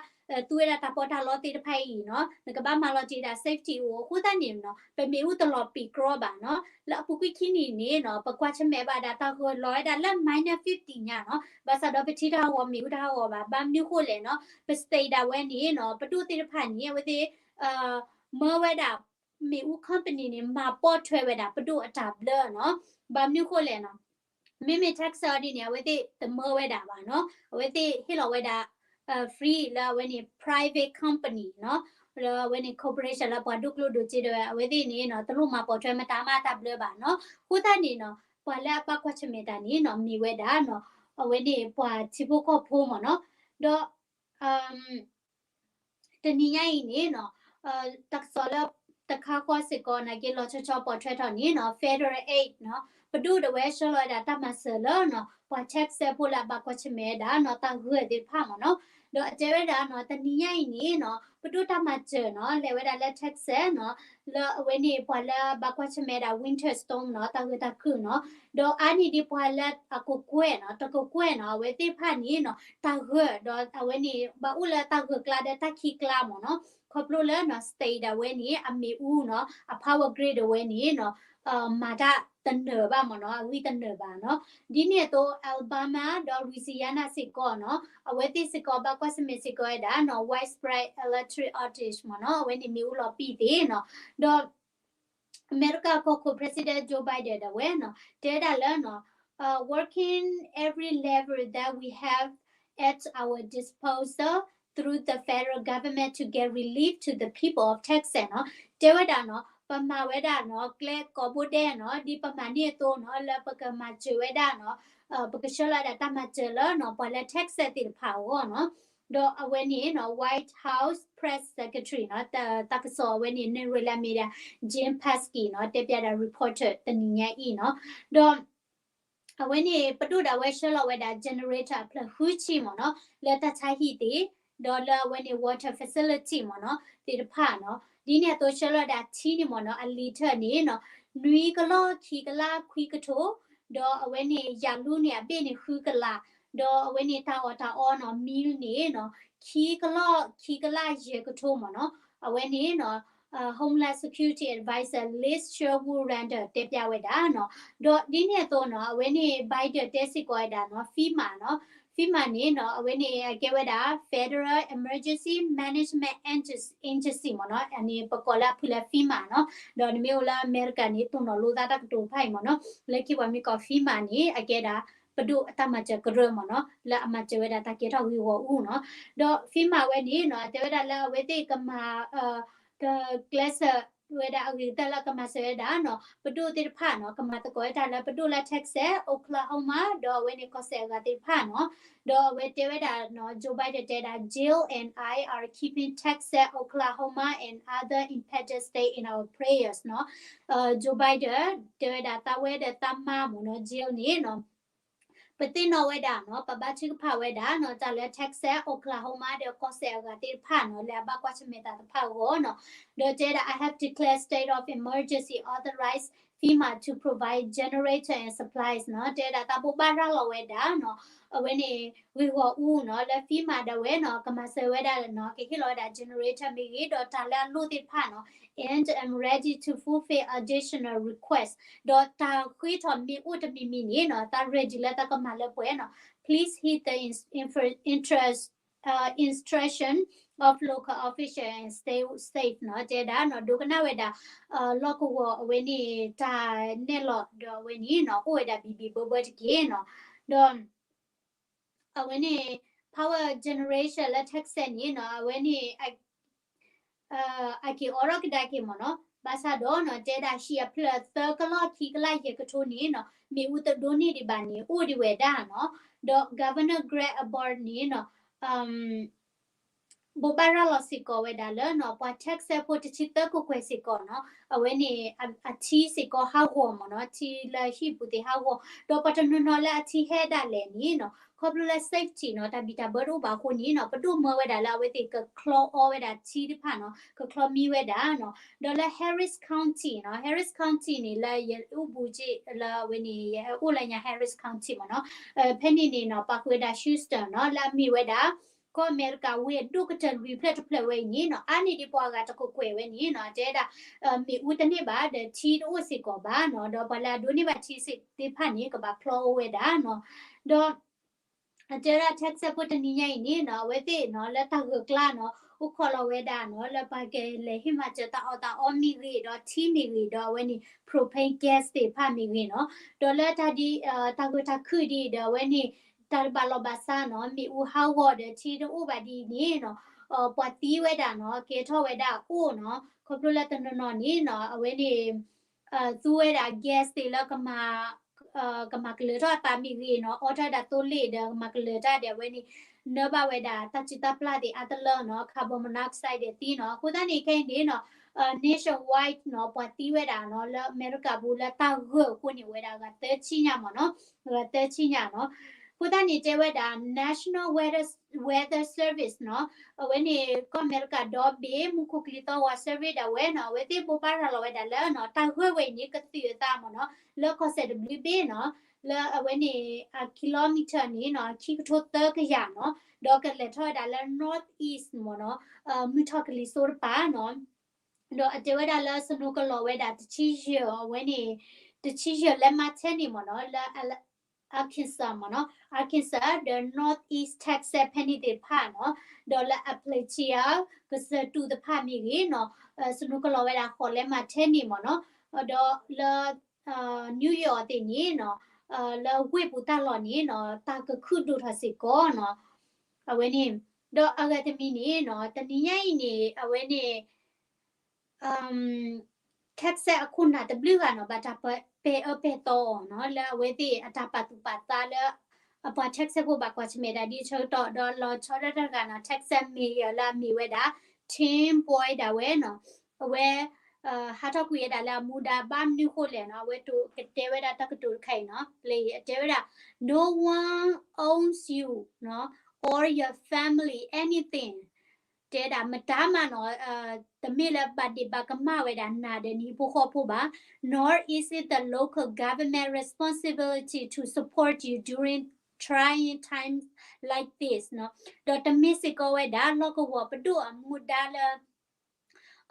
သူဝဲဒၣ်တၢ်ပီးတၢ်လီသ့ၣ်တဖၣ်အံၤနီၤ, နကဘၣ်မၤလီၤတံၢ်ဒၣ် safety အိၣ် အဃိသတးန့ၣ်နီၤ, ပမ့ၣ်အူတလီၤပံာ်ကြီဘၣ်နီၤ, လၢအပူၤကွံာ်ခံနံၣ်န့ၣ်နီၤ, ပကွၢ်ဆၢၣ်မဲာ်ဘၣ်ဒၣ်တၢ်ဂၢၢ်လီၤဝဲဒၣ်လၢ minus fifty ညါနီၤ, ဘၣ်ဆၣ်ဒီးပထံၣ်တၢ်ဂီၤမ့ၣ်အူတၢ်ဂီၤဘၣ်, ဘၣ်မနုၤဃိလဲၣ်နီၤ, ပ state ဒၣ်ဝဲန့ၣ်နီၤ, ပဒိၣ်သ့ၣ်တဖၣ်န့ၣ် အဝဲသ့ၣ် မၢဝဲဒၣ် မ့ၣ်အူ company န့ၣ် မၤပိာ်ထွဲဝဲဒၣ်ပဒိၣ်အတၢ်ဘျၢနီၤ, ဘၣ်မနုၤဃိလဲၣ်နီၤ, မ့မ့ၢ် tax အီၤဒ်န့ၣ် အဝဲသ့ၣ်တမၢဝဲဒၣ်ဘၣ်နီၤ, အဝဲသ့ၣ်ဟ့ၣ်လီၤဝဲဒၣ် free လၢအဝဲန့ၣ် private company နီၤ, လၢအဝဲန့ၣ် corporation လၢပှၤဒိၣ်ကျိၣ်ဒိၣ်စ့ဒီး အဝဲသ့ၣ်န့ၣ်နီၤ, တလိၣ်မၤပိာ်ထွဲမတၤမးတၢ်ဘျၢဘၣ်နီၤ, အဃိသတးန့ၣ်နီၤ, ပှၤလၢအဘၣ်ကွၢ်ဆၢၣ်မဲာ်တၢ်န့ၣ်နီၤ, မ့ၢ်ဝဲဒၣ်နီၤ, အဝဲန့ၣ်ပှၤထံဖိကီၢ်ဖိမ့ၢ်နီၤ, ဒီး တနံၤညါအံၤန့ၣ်နီၤ, တၢ်ကစီၣ်လၢတခါဃီစ့ၢ်ကီး နာ်က့လီၤဆီဆီပိာ်ထွဲထီၣ်န့ၣ်နီၤ, federal aid နီၤ, ပဒိၣ်ဒၣ်ဝဲဆှၢလီၤဝဲဒၣ်တၢ်မၤစၢၤလၢနီၤ ပှၤ Texas ဖိလၢအဘၣ်ကွၢ်ဆၢၣ်မဲာ်ဝဲဒၣ်နီၤ တၢ်ဂၢၢ်သ့ၣ်တဖၣ်မ့ၢ်နီၤ, ဒီးအတဲဝဲဒၣ်နီၤ တနံၤညါအံၤန့ၣ်နီၤ ပဒိၣ်တၢ်မၤစၢၤနီၤ လဲၤဝဲဒၣ်လၢ Texas နီၤ လၢအဝဲန့ၣ် ပှၤလၢအဘၣ်ကွၢ်ဆၢၣ်မဲာ်ဝဲဒၣ် winter storm နီၤ တၢ်ဂၢၢ်တၢ်ခုၣ်နီၤ, ဒီးအါန့ၢ်ဒံးပှၤလၢအကကွဲၢ်နီၤ တကကွဲၢ်နီၤ အဝဲသ့ၣ်တဖၣ်န့ၣ်နီၤ တၢ်ဂၢၢ်ဒီးအဝဲန့ၣ် ဘၣ်အိၣ်လၢတၢ်ဂၢၢ်ကျါဒီးတၢ်ခံးကျါမ့ၢ်နီၤ, ခီဖျိလၢနီၤ state ဒၣ်ဝဲန့ၣ် အမ့ၣ်အူနီၤ အ power grid ဒၣ်ဝဲန့ၣ်နီၤ မၤတၢ်တနၢၤဘၣ်မ့ၢ်နီၤ အဂံၢ်တနၢၤဘၣ်နီၤ, ဒ်န့ၣ်အသိး Alabama ဒီး Louisiana စ့ၢ်ကီးနီၤ အဝဲသ့ၣ်စ့ၢ်ကီးဘၣ်ကွၢ်ဆၢၣ်မဲာ်စ့ၢ်ကီးဝဲဒၣ်နီၤ widespread electric outage မ့ၢ်နီၤ အဝဲန့ၣ်မ့ၣ်အူလီၤပံာ်သ့ၣ်နီၤ, ဒီး အမဲရကၤကီၢ်ခိၣ် President Joe Biden ဒၣ်ဝဲနီၤ တဲဒၣ်လၢနီၤ working every lever that we have at our disposal through the federal government to get relief to the people of Texas နီၤ, တဲဝဲဒၣ်နီၤ ပမၤဝဲဒၣ်နီၤ ကျဲကိးဘိဒဲးနီၤ ဒ်ပမၤန့ၢ်အသိးနီၤ လၢပကမၤစၢၤဝဲဒၣ်နီၤ ပကဆှၢလီၤဝဲဒၣ်တၢ်မၤစၢၤလၢနီၤ ပှၤလၢ Texas သ့ၣ်တဖၣ်အဂီၢ်နီၤ, ဒီးအဝဲန့ၣ်နီၤ White House Press Secretary နီၤ တၢ်ကစီၣ်အဝဲန့ၣ် နၢၤဝဲလၢအမ့ၢ်ဒၣ် Jen Psaki နီၤ တဲပျးဒၣ် reporter တနံၤညါအံၤနီၤ, ဒီး အဝဲန့ၣ် ပဒိၣ်ဒၣ်ဝဲဆှၢလီၤဝဲဒၣ် generator အဖျၢၣ်ဃုဆံမ့ၢ်နီၤ လၢတၢ်ဆါဟံၣ်သ့ၣ်, ဒီးလၢအဝဲန့ၣ် water facility မ့ၢ်နီၤ သ့ၣ်တဖၣ်နီၤ, ဒ်န့ၣ်အသိးဆှၢလီၤဝဲဒၣ်ထံန့ၣ်မ့ၢ်နီၤ အလံာ်ထၢၣ်န့ၣ်နီၤ နွံကလီၢ်ခံကလးခွံကထိ, ဒီးအဝဲန့ၣ် ယၤလူန့ၣ် အဘ့ၣ်န့ၣ်ဃုကလး, ဒီးအဝဲန့ၣ်တၢ်အီၣ်တၢ်အီနီၤ meal န့ၣ်နီၤ ခံကလီၢ်ခံကလးယဲၢ်ကထိမ့ၢ်နီၤ, အဝဲန့ၣ်နီၤ Homeland Security Advisor Liz Sherwood Randall တဲပျးဝဲဒၣ်နီၤ, ဒီးဒ်န့ၣ်အသိးနီၤ အဝဲန့ၣ် Biden တဲစ့ၢ်ကီးဝဲဒၣ်နီၤ FEMA နီၤ, FEMA န့ၣ်နီၤ အဝဲန့ၣ်အကဲဝဲဒၣ် Federal Emergency Management Agency မ့ၢ်နီၤ, အန့ၣ်ပကိးလၢအဖုၣ်လၢ FEMA နီၤ, ဒီးနမ့ၢ်အိၣ်လၢအမဲရကၤန့ၣ် တိၢ်နီၣ်လိသးတၢ်ကတိၤတဖၣ်အံၤမ့ၢ်နီၤ, လၢခံပှၤမ့ၢ်ကိး FEMA န့ၣ် အကဲဒၣ် ပဒိၣ်အတၢ်မၤစၢၤကရၢမ့ၢ်နီၤ, လၢအမၤစၢၤဝဲဒၣ်တၢ်ကဲထီၣ်ဂ့ၢ်ဂီၢ်အူနီၤ, ဒီး FEMA ဝဲန့ၣ်နီၤ အတဲဝဲဒၣ်လၢအဝဲသ့ၣ်ကမၤ ကကျဲးစၢးဝဲဒၣ်အဂ့ၤကတၢၢ်လၢကမၤစၢၤဝဲဒၣ်နီၤ ပဒိၣ်သ့ၣ်တဖၣ်နီၤ, ကမၤသကိးဝဲဒၣ်လၢပဒိၣ်လၢ Texas, Oklahoma ဒီးအဝဲန့ၣ်ကီၢ်စဲၣ်အဂၤသ့ၣ်တဖၣ်နီၤ, ဒီးအဝဲတဲဝဲဒၣ်နီၤ Joe Biden တဲဒၣ် Jill and I are keeping Texas, Oklahoma and other impacted state in our prayers နီၤ, Joe Biden တဲဝဲဒၣ် သးဝဲဒီးသးမါမ့ၢ်နီၤ Jill န့ၣ်နီၤ ပသ့ၣ်နီၣ်ဝဲဒၣ်နီၤ ပဘါထုကဖၣ်ဝဲဒၣ်နီၤ တၢ်လၢ Texas, Oklahoma ဒီးကီၢ်စဲၣ်အဂၤသ့ၣ်တဖၣ်နီၤ လၢအဘၣ်ကွၢ်ဆၢၣ်မဲာ်တၢ်တဖၣ်အဂီၢ်နီၤ, ဒီးတဲဒၣ် I have declared state of emergency, authorize FEMA to provide generator and supplies နီၤ, တဲဒၣ်သးဘိးဘၣ်ရၤလီၤဝဲဒၣ်နီၤ အဝဲန့ၣ် ဂ့ၢ်ဂီၢ်အူနီၤ လၢ FEMA ဒၣ်ဝဲနီၤ ကမၤစၢၤဝဲဒၣ်နီၤ ကဟ့ၣ်လီၤဝဲဒၣ် generator မ့ၢ်ဂ့ၤ ဒီးတၢ်လၢအလိၣ်သ့ၣ်တဖၣ်နီၤ and am ready to fulfill additional request ဒီးတၢ်ဃ့ထီၣ်မ့ၢ်အိၣ်တမံၤမံၤန့ၣ်နီၤ သး ready လၢသးကမၤလၢပှဲၤနီၤ, please heed the instruction of local official and stay safe နီၤ, တဲဒၣ်နီၤ ဒိကနၣ်ဝဲဒၣ် လီၢ်ကဝီၤအဝဲန့ၣ် တၢ်နဲၣ်လီၤဒီးအဝဲန့ၣ်နီၤ အိၣ်ဝဲဒၣ်ဘံၣ်ဘံၣ်ဘၢဘၢတက့ၢ်နီၤ, ဒီး အဝဲန့ၣ် power generation လၢ Texas န့ၣ်နီၤ အဝဲန့ၣ် အက့ၤအိးထီၣ်ကဒါက့ၤမ့ၢ်နီၤ, ဘၣ်ဆၣ်ဒီးနီၤ တဲဒၣ်ဟံၣ်အဖျၢၣ်သၢကလီၢ်ခံကလးယဲၢ်ကထိန့ၣ်နီၤ မ့ၣ်အူတဒိးန့ၢ်ဒံးဘၣ်န့ၣ် အိၣ်ဒံးဝဲဒၣ်နီၤ, ဒီး Governor Greg Abbott န့ၣ်နီၤ ဘိးဘၣ်ရၤလီၤစ့ၢ်ကီးဝဲဒၣ်လၢနီၤ ပှၤ Texas ဖိတဆံသၢကကွဲၢ်စ့ၢ်ကီးနီၤ အဝဲန့ၣ် အထံစ့ၢ်ကီးဟးဂီၤမ့ၢ်နီၤ ထံလၢဟံၣ်ပူၤသ့ၣ်ဟးဂီၤ ဒီးပှၤတနီၤနီၤလၢအထံဟဲဒၣ်လဲာ်န့ၣ်နီၤ ခီဖျိလၢ safety နီၤ တၢ်ဘံၣ်တၢ်ဘၢတအိၣ်ဘၣ်အဃိန့ၣ်နီၤ ပဒိၣ်မၢဝဲဒၣ်လၢအဝဲသ့ၣ်ကချီအီဝဲဒၣ်ထံတဖၣ်နီၤ ကချီမံဝဲဒၣ်နီၤ ဒီးလၢ Harris County နီၤ Harris County န့ၣ် လၢယအိၣ်ဘူးက့ၢ်လၢအဝဲန့ၣ် ယဟဲအိၣ်လၢညါ Harris County မ့ၢ်နီၤ ဖဲန့ၣ်န့ၣ်နီၤ ပာ်ဃုာ်ဝဲဒၣ် Houston နီၤ လၢအမ့ၢ်ဝဲဒၣ် ကီၢ်အမဲရကၤဝ့ၢ်အဒိၣ်ကတၢၢ်လွံၢ်ဖျၢၣ်တဖျၢၣ်ဝဲအံၤန့ၣ်နီၤ အါန့ၢ်ဒံးပှၤဂၤတကကွဲၢ်ဝဲန့ၣ်နီၤ တဲဒၣ် မ့ၣ်အူတန့ၢ်ဘၣ်ဒီးထံတအိၣ်စ့ၢ်ကီးဘၣ်နီၤ ဒီးပှၤလၢအဒိးန့ၢ်ဘၣ်ထံသ့ၣ်တဖၣ်န့ၣ် ကဘၣ်ချီအိၣ်ဝဲဒၣ်နီၤ ဒီး အတဲဒၣ် Texas ဖိတနံၤညါအံၤန့ၣ်နီၤ အဝဲသ့ၣ်နီၤ လၢတၢ်ဂၢၢ်ကျါနီၤ အိၣ်ခိးလီၤဝဲဒၣ်နီၤ လၢပှၤကလဲၤဟ့ၣ်မၤစၢၤတၢ်အီၣ်တၢ်အီမ့ၢ်ဂ့ၤ ဒီးထံမ့ၢ်ဂ့ၤ ဒီးအဝဲန့ၣ် propane gas သ့ၣ်တဖၣ်မ့ၢ်ဂ့ၤနီၤ ဒီးလၢတၢ်ဒ် တၢ်ဂၢၢ်တၢ်ခုၣ်ဒ်ဒီးအဝဲန့ၣ် တၢ်တဘၣ်လီၢ်ဘၣ်စးနီၤ မ့ၣ်အူဟးဂီၤဒီးထံတအိၣ်ဘၣ်ဒ်အံၤန့ၣ်နီၤ ပှၤသံဝဲဒၣ်နီၤ ကဲထီၣ်ဝဲဒၣ်အိၣ်နီၤ ခီဖျိလၢတနီၤနီၤန့ၣ်နီၤ အဝဲန့ၣ် သူဝဲဒၣ် gas သ့ၣ်လၢ ကမၤကလၢၤထီၣ်အသးမ့ၢ်ဂ့ၤနီၤ အီထီၣ်ဝဲဒၣ်သိလ့ၣ်ဒီးကမၤကလၢၤတၢ်ဒီးအဝဲန့ၣ် နၢဘၣ်ဝဲဒၣ်တၢ်စုၣ်တၢ်ပျၢ်သ့ၣ်အါတလၢနီၤ carbon monoxide ဒီးသံနီၤ အဃိသတးန့ၣ်ခဲအံၤန့ၣ်နီၤ nationwide နီၤ ပှၤသံဝဲဒၣ်နီၤ လၢအမဲရကၤပူၤလၢတၢ်ဂၢၢ်အဃိန့ၣ် အိၣ်ဝဲဒၣ်အဂၤသၢဆံညါမ့ၢ်နီၤ, အဂၤသၢဆံညါနီၤ. အဃိသတးန့ၣ် တဲဝဲဒၣ် National Weather, Weather Service နီၤ, အဝဲန့ၣ် ကီၢ်အမဲရကၤဒီဘ့ၣ် မူခိၣ်ကလံၤသီၣ်ဂီၤ survey ဒၣ်ဝဲနီၤ, အဝဲသ့ၣ်ဘိးဘၣ်ရၤလီၤဝဲဒၣ်လၢနီၤ တၢ်ဂၢၢ်ဝဲအံၤန့ၣ် ကသုးအသးမ့ၢ်နီၤ လၢကီၢ်စဲၣ်တဘျုးဘ့ၣ်နီၤ, လၢအဝဲန့ၣ် အ kilometer န့ၣ်နီၤ ခံကထိသၢကယၤနီၤ, ဒီးကလဲၤထီၣ်ဝဲဒၣ်လၢ northeast မ့ၢ်နီၤ, မုၢ်ထီၣ်ကလံၤစိးတပၤနီၤ, ဒီးအတဲဝဲဒၣ်လၢ snow ကလီၤဝဲဒၣ်တဆံယဲၢ် အဝဲန့ၣ် တဆံယဲၢ်လဲးမးထဲန့ၣ်မ့ၢ်နီၤ လၢ Arkansas မ့ၢ်နီၤ, Arkansas ဒီး Northeast Texas ဖဲန့ၣ်သ့ၣ်တဖၣ်နီၤ, ဒီးလၢ Appalachia ကစၢၢ်တူၢ်တဖၣ်မ့ၢ်ဂ့ၤနီၤ, snow ကလီၤဝဲဒၣ်ဃိးလဲးမးထဲန့ၣ်မ့ၢ်နီၤ, ဒီးလၢ New York သ့ၣ်န့ၣ်နီၤ, လၢဝ့ၢ်ပူၤတၢ်လီၢ်န့ၣ်နီၤ တၢ်ကခုၣ်ဒိၣ်ထီၣ်စ့ၢ်ကီးနီၤ, အဝဲန့ၣ်, ဒီးအဂၤတမံၤန့ၣ်နီၤ တနံၤညါအံၤန့ၣ် အဝဲန့ၣ် Texas အခိၣ်နၢ်တဘျုးဂၤနီၤ ဘၣ်တၢ်ပဲာ်အၢပဲာ်သီအီၤနီၤ လၢအဝဲသ့ၣ်အတၢ်ပာ်သူၣ်ပာ်သးလၢ အပှၤ Texas ဖိဘၣ်ကွၢ်ဆၢၣ်မဲာ်ဒၣ်ဒ်အဆၢကတီၢ် ဒီးလီၤဆီဒၣ်တၢ်တဂၤနီၤ Texas mayor လၢအမ့ၢ်ဝဲဒၣ် Tim Boyle ဒၣ်ဝဲနီၤ, အဝဲ ဟးထီၣ်ကွံာ်ဝဲဒၣ်လၢအမူဒါဘၣ်မနုၤဃိလဲၣ်နီၤ အဝဲတိၤကတဲဝဲဒၣ်တၢ်ကတိၤတခါအံၤနီၤ လၢအတဲဝဲဒၣ် no one owes you နီၤ or your family anything တဲဒၣ်မတၤမးနီၤ တမ့ၢ်လၢဘၣ်ဒ့ၣ်ဘၣ်ကမၣ်ဝဲဒၣ်နၤဒီးနဟံၣ်ဖိဃီဖိဘၣ်, nor is it the local government responsibility to support you during trying times like this နီၤ, ဒီးတမ့ၢ်စ့ၢ်ကီးဝဲဒၣ် လီၢ်ကဝီၤပဒိၣ်အမူဒါလၢ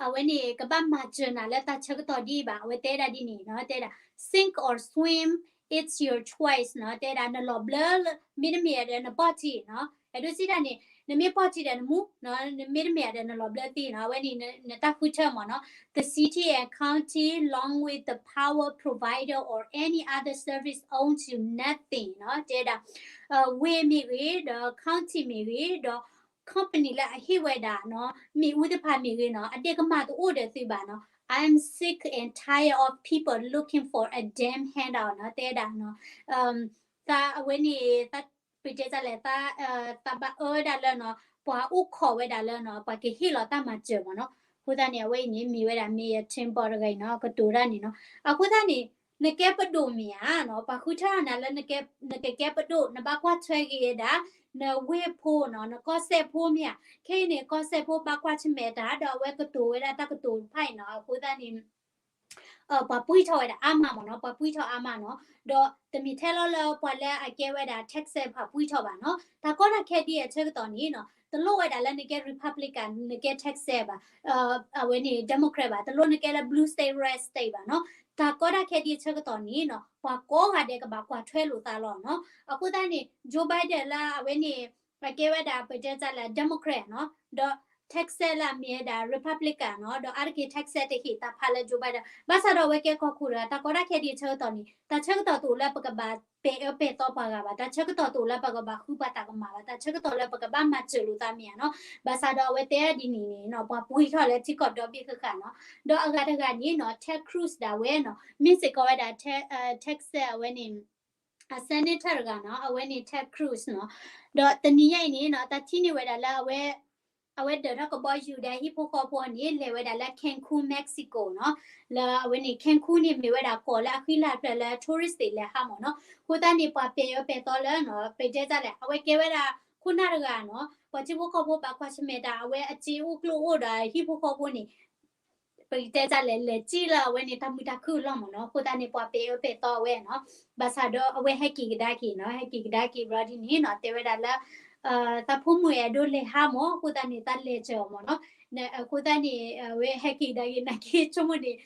အဝဲန့ၣ် ကဘၣ်မၤစၢၤနၤလၢတၢ်ဆၢကတီၢ်ဒ်အံၤဘၣ်, အဝဲတဲဒၣ်ဒ်န့ၣ်နီၤ, တဲဒၣ် sink or swim, it's your choice နီၤ, တဲဒၣ်နလီၤဘျၢလၢ မ့တမ့ၢ်ဒီးနပီၢ်ထံနီၤ, အဲၣ်ဒိးစံးတၢ်န့ၣ် နမ့ၢ်ပီၢ်ထံဒီးနမူ မ့တမ့ၢ်ဒီးနလီၤဘျၢသ့နီၤ, အဝဲန့ၣ် နတၢ်ဃုထၢမ့ၢ်နီၤ, the city and county along with the power provider or any other service owes you nothing နီၤ, တဲဒၣ် ဝ့ၢ်မ့ၢ်ဂ့ၤ ဒီး county မ့ၢ်ဂ့ၤ ဒီး company လၢအဟ့ၣ်ဝဲဒၣ်နီၤ မ့ၣ်အူသ့ၣ်တဖၣ်မ့ၢ်ဂ့ၤနီၤ အဒ့ၣ်ကမၣ်တအိၣ်ဒီးသုဘၣ်နီၤ, I'm sick and tired of people looking for a damn handout နီၤ, တဲဒၣ်နီၤ သးအဝဲန့ၣ် သးပတဲတၢ်လဲၣ် သးဘၣ်အၢဝဲဒၣ်လၢနီၤ ပှၤအိၣ်ခိးဝဲဒၣ်လၢနီၤ ပှၤကဟ့ၣ်လီၤတၢ်မၤစၢၤမ့ၢ်နီၤ, အဃိသတးန့ၣ် အဝဲအံၤန့ၣ် မ့ၢ်ဝဲဒၣ် Mayor Tim Boyle တဂၤအံၤနီၤ ကတိၤတၢ်န့ၣ်နီၤ, အဃိသတးန့ၣ် နကဲပဒိၣ်မ့ၢ်ဧါနီၤ, ပှၤဃုထၢနၤလၢ နကကဲပဒိၣ် နဘၣ်ကွၢ်ထွဲက့ၤဝဲဒၣ် နဝ့ၢ်ဖိနီၤ နကီၢ်စဲၣ်ဖိမ့ၢ်ဧါ, ခဲအံၤန့ၣ် ကီၢ်စဲၣ်ဖိဘၣ်ကွၢ်ဆၢၣ်မဲာ်တၢ် ဒီးအဝဲကတိၤဝဲဒၣ်တၢ်ကတိၤတဖၣ်အံၤနီၤ, အဃိသတးန့ၣ် ပှၤပှံၢ်ထီၣ်ဝဲဒၣ်အါမးမ့ၢ်နီၤ, ပှၤပှံၢ်ထီၣ်အါမးနီၤ, ဒီးတမ့ၢ်ထဲလီၤလၢပှၤလၢအကဲဝဲဒၣ် Texas ပှၤပှံၢ်ထီၣ်ဘၣ်နီၤ, တၢ်ကီတၢ်ခဲဒ်အဆၢကတီၢ်န့ၣ်နီၤ တလိၣ်ဝဲဒၣ်လၢနကဲ Republican နကဲ Texas ဘၣ် အဝဲန့ၣ် Democrat ဘၣ်, တလိၣ်နကဲလၢ blue state red state ဘၣ်နီၤ, တၢ်ကီတၢ်ခဲဒ်အဆၢကတီၢ်န့ၣ်နီၤ ပှၤကိးဂၤဒဲးကဘၣ်ကွၢ်ထွဲလိာ်သးလီၤနီၤ, အဃိသတးန့ၣ် Joe Biden လၢအဝဲန့ၣ် အကဲဝဲဒၣ် ပတဲတၢ်လၢ Democrat နီၤ, ဒီး Texas လၢအမ့ၢ်ဝဲဒၣ် Republican နီၤ, ဒီးအါတက့ၢ် Texas တဟ့ၣ်တၢ်ဖးလၢ Joe Biden ဘၣ်ဆၣ်ဒီးအဝဲကဲကီၢ်ခိၣ်တဂၤ တၢ်ကီတၢ်ခဲဒ်အဆၢကတီၢ်န့ၣ် တၢ်ဆၢကတီၢ်တအိၣ်လၢပကဘၣ်ပဲာ်အၢပဲာ်သီပှၤဂၤဘၣ်, တၢ်ဆၢကတီၢ်တအိၣ်လၢပကဘၣ်ဃုပှၤတၢ်ကမၣ်ဘၣ်, တၢ်ဆၢကတီၢ်လၢပကဘၣ်မၤစၢၤလိာ်သးမ့ၢ်ဧါနီၤ, ဘၣ်ဆၣ်ဒီးအဝဲတဲဒ်န့ၣ်န့ၣ်နီၤ ပှၤပှံၢ်ထီၣ်လၢထံကီၢ်ဒီဘ့ၣ်ဃၣ်ဃၣ်နီၤ, ဒီးအဂၤတဂၤန့ၣ်နီၤ Ted Cruz ဒၣ်ဝဲနီၤ မ့ၢ်စ့ၢ်ကီးဝဲဒၣ် Texas အဝဲန့ၣ် အ senator တဂၤနီၤ အဝဲန့ၣ် Ted Cruz နီၤ, ဒီးတနံၤညါအံၤန့ၣ်နီၤ တၢ်ထံၣ်န့ၢ်ဝဲဒၣ်လၢအဝဲ အဝဲဒၢးထီၣ်ကဘီယူၤဒီးဟံၣ်ဖိဃီဖိန့ၣ် လဲၤဝဲဒၣ်လၢ Cancun Mexico နီၤ, လၢအဝဲန့ၣ် Cancun န့ၣ်မ့ၢ်ဝဲဒၣ်ကီၢ်လၢအဃံလၤဖျၢၣ်လၢ tourist သ့ၣ်လဲၤဟးမ့ၢ်နီၤ, အဃိသတးန့ၣ် ပှၤပဲာ်အၢပဲာ်သီလၢနီၤ ပတဲတၢ်လဲၣ် အဝဲကဲဝဲဒၣ်ခိၣ်နၢ်တဂၤနီၤ ပှၤထံဖိကီၢ်ဖိဘၣ်ကွၢ်ဆၢၣ်မဲာ်တၢ် အဝဲအစ့အိၣ်ကျိၣ်အိၣ်ဒီးဟံၣ်ဖိဃီဖိန့ၣ် ပကတဲတၢ်လဲၣ် လဲၤစံၣ်လၢအဝဲန့ၣ် တၢ်မုာ်တၢ်ခုၣ်အလီၢ်မ့ၢ်နီၤ, အဃိသတးန့ၣ် ပှၤပဲာ်အၢပဲာ်သီအဝဲနီၤ, ဘၣ်ဆၣ်ဒီးအဝဲဟဲက့ၤကဒါက့ၤနီၤ, ဟဲက့ၤကဒါက့ၤဘျီဒ်န့ၣ်နီၤ တဲဝဲဒၣ်လၢ သးဖိမုၣ်အဲၣ်ဒိးလဲၤဟးမ့ၢ် အဃိသတးန့ၣ် သးလဲၤစၢၤအီၤမ့ၢ်နီၤ, အဃိသတးန့ၣ် အဝဲဟဲက့ၤကဒါက့ၤနာ်က့ဆိကမိၣ်န့ၣ်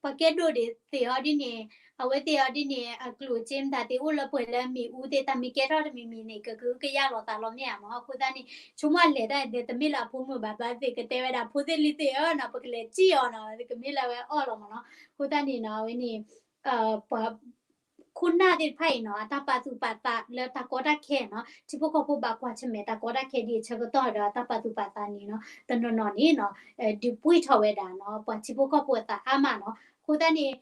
ပှၤကဲဒိၣ်ဒံးသ့ၣ်အီၤဒ်န့ၣ် အဝဲသ့ၣ်အီၤဒ်န့ၣ် အကျိၣ်အစ့မတၤသ့ၣ်အိၣ်လၢပှဲၤလၢမ့ၣ်အူသ့ၣ် တၢ်မ့ၢ်ကဲထီၣ်တမံၤမံၤန့ၣ် ကကဟုကယာ်လိာ်သးလီၤမ့ၢ်ဧါမ့ၢ်, အဃိသတးန့ၣ် ဆိကမိၣ်အလဲၤတၢ်ဒဲး တမ့ၢ်လၢအဖိမုၣ်ဘၣ် ဘၣ်သ့ၣ်ကတဲဝဲဒၣ် ဖိသ့ၣ်လံၤသ့ၣ်ဧၢနီၤ ပကလဲၤစံၣ်အီၤနီၤ ကမ့ၢ်လၢအဝဲအီၣ်လီၤမ့ၢ်နီၤ, အဃိသတးန့ၣ်နီၤ အဝဲန့ၣ် ပှၤ ခိၣ်နၢ်သ့ၣ်တဖၣ်အံၤနီၤ အတၢ်ပာ်သူၣ်ပာ်သးလၢတၢ်ကီတၢ်ခဲနီၤ ထံဖိကီၢ်ဖိဘၣ်ကွၢ်ဆၢၣ်မဲာ်တၢ်ကီတၢ်ခဲဒ်အဆၢကတီၢ်ဒီးအတၢ်ပာ်သူၣ်ပာ်သးန့ၣ်နီၤ တနီၤနီၤန့ၣ်နီၤ ဒုးပှံၢ်ထီၣ်ဝဲဒၣ်နီၤ ပှၤထံဖိကီၢ်ဖိအသးအါမးနီၤ အဃိသတးန့ၣ်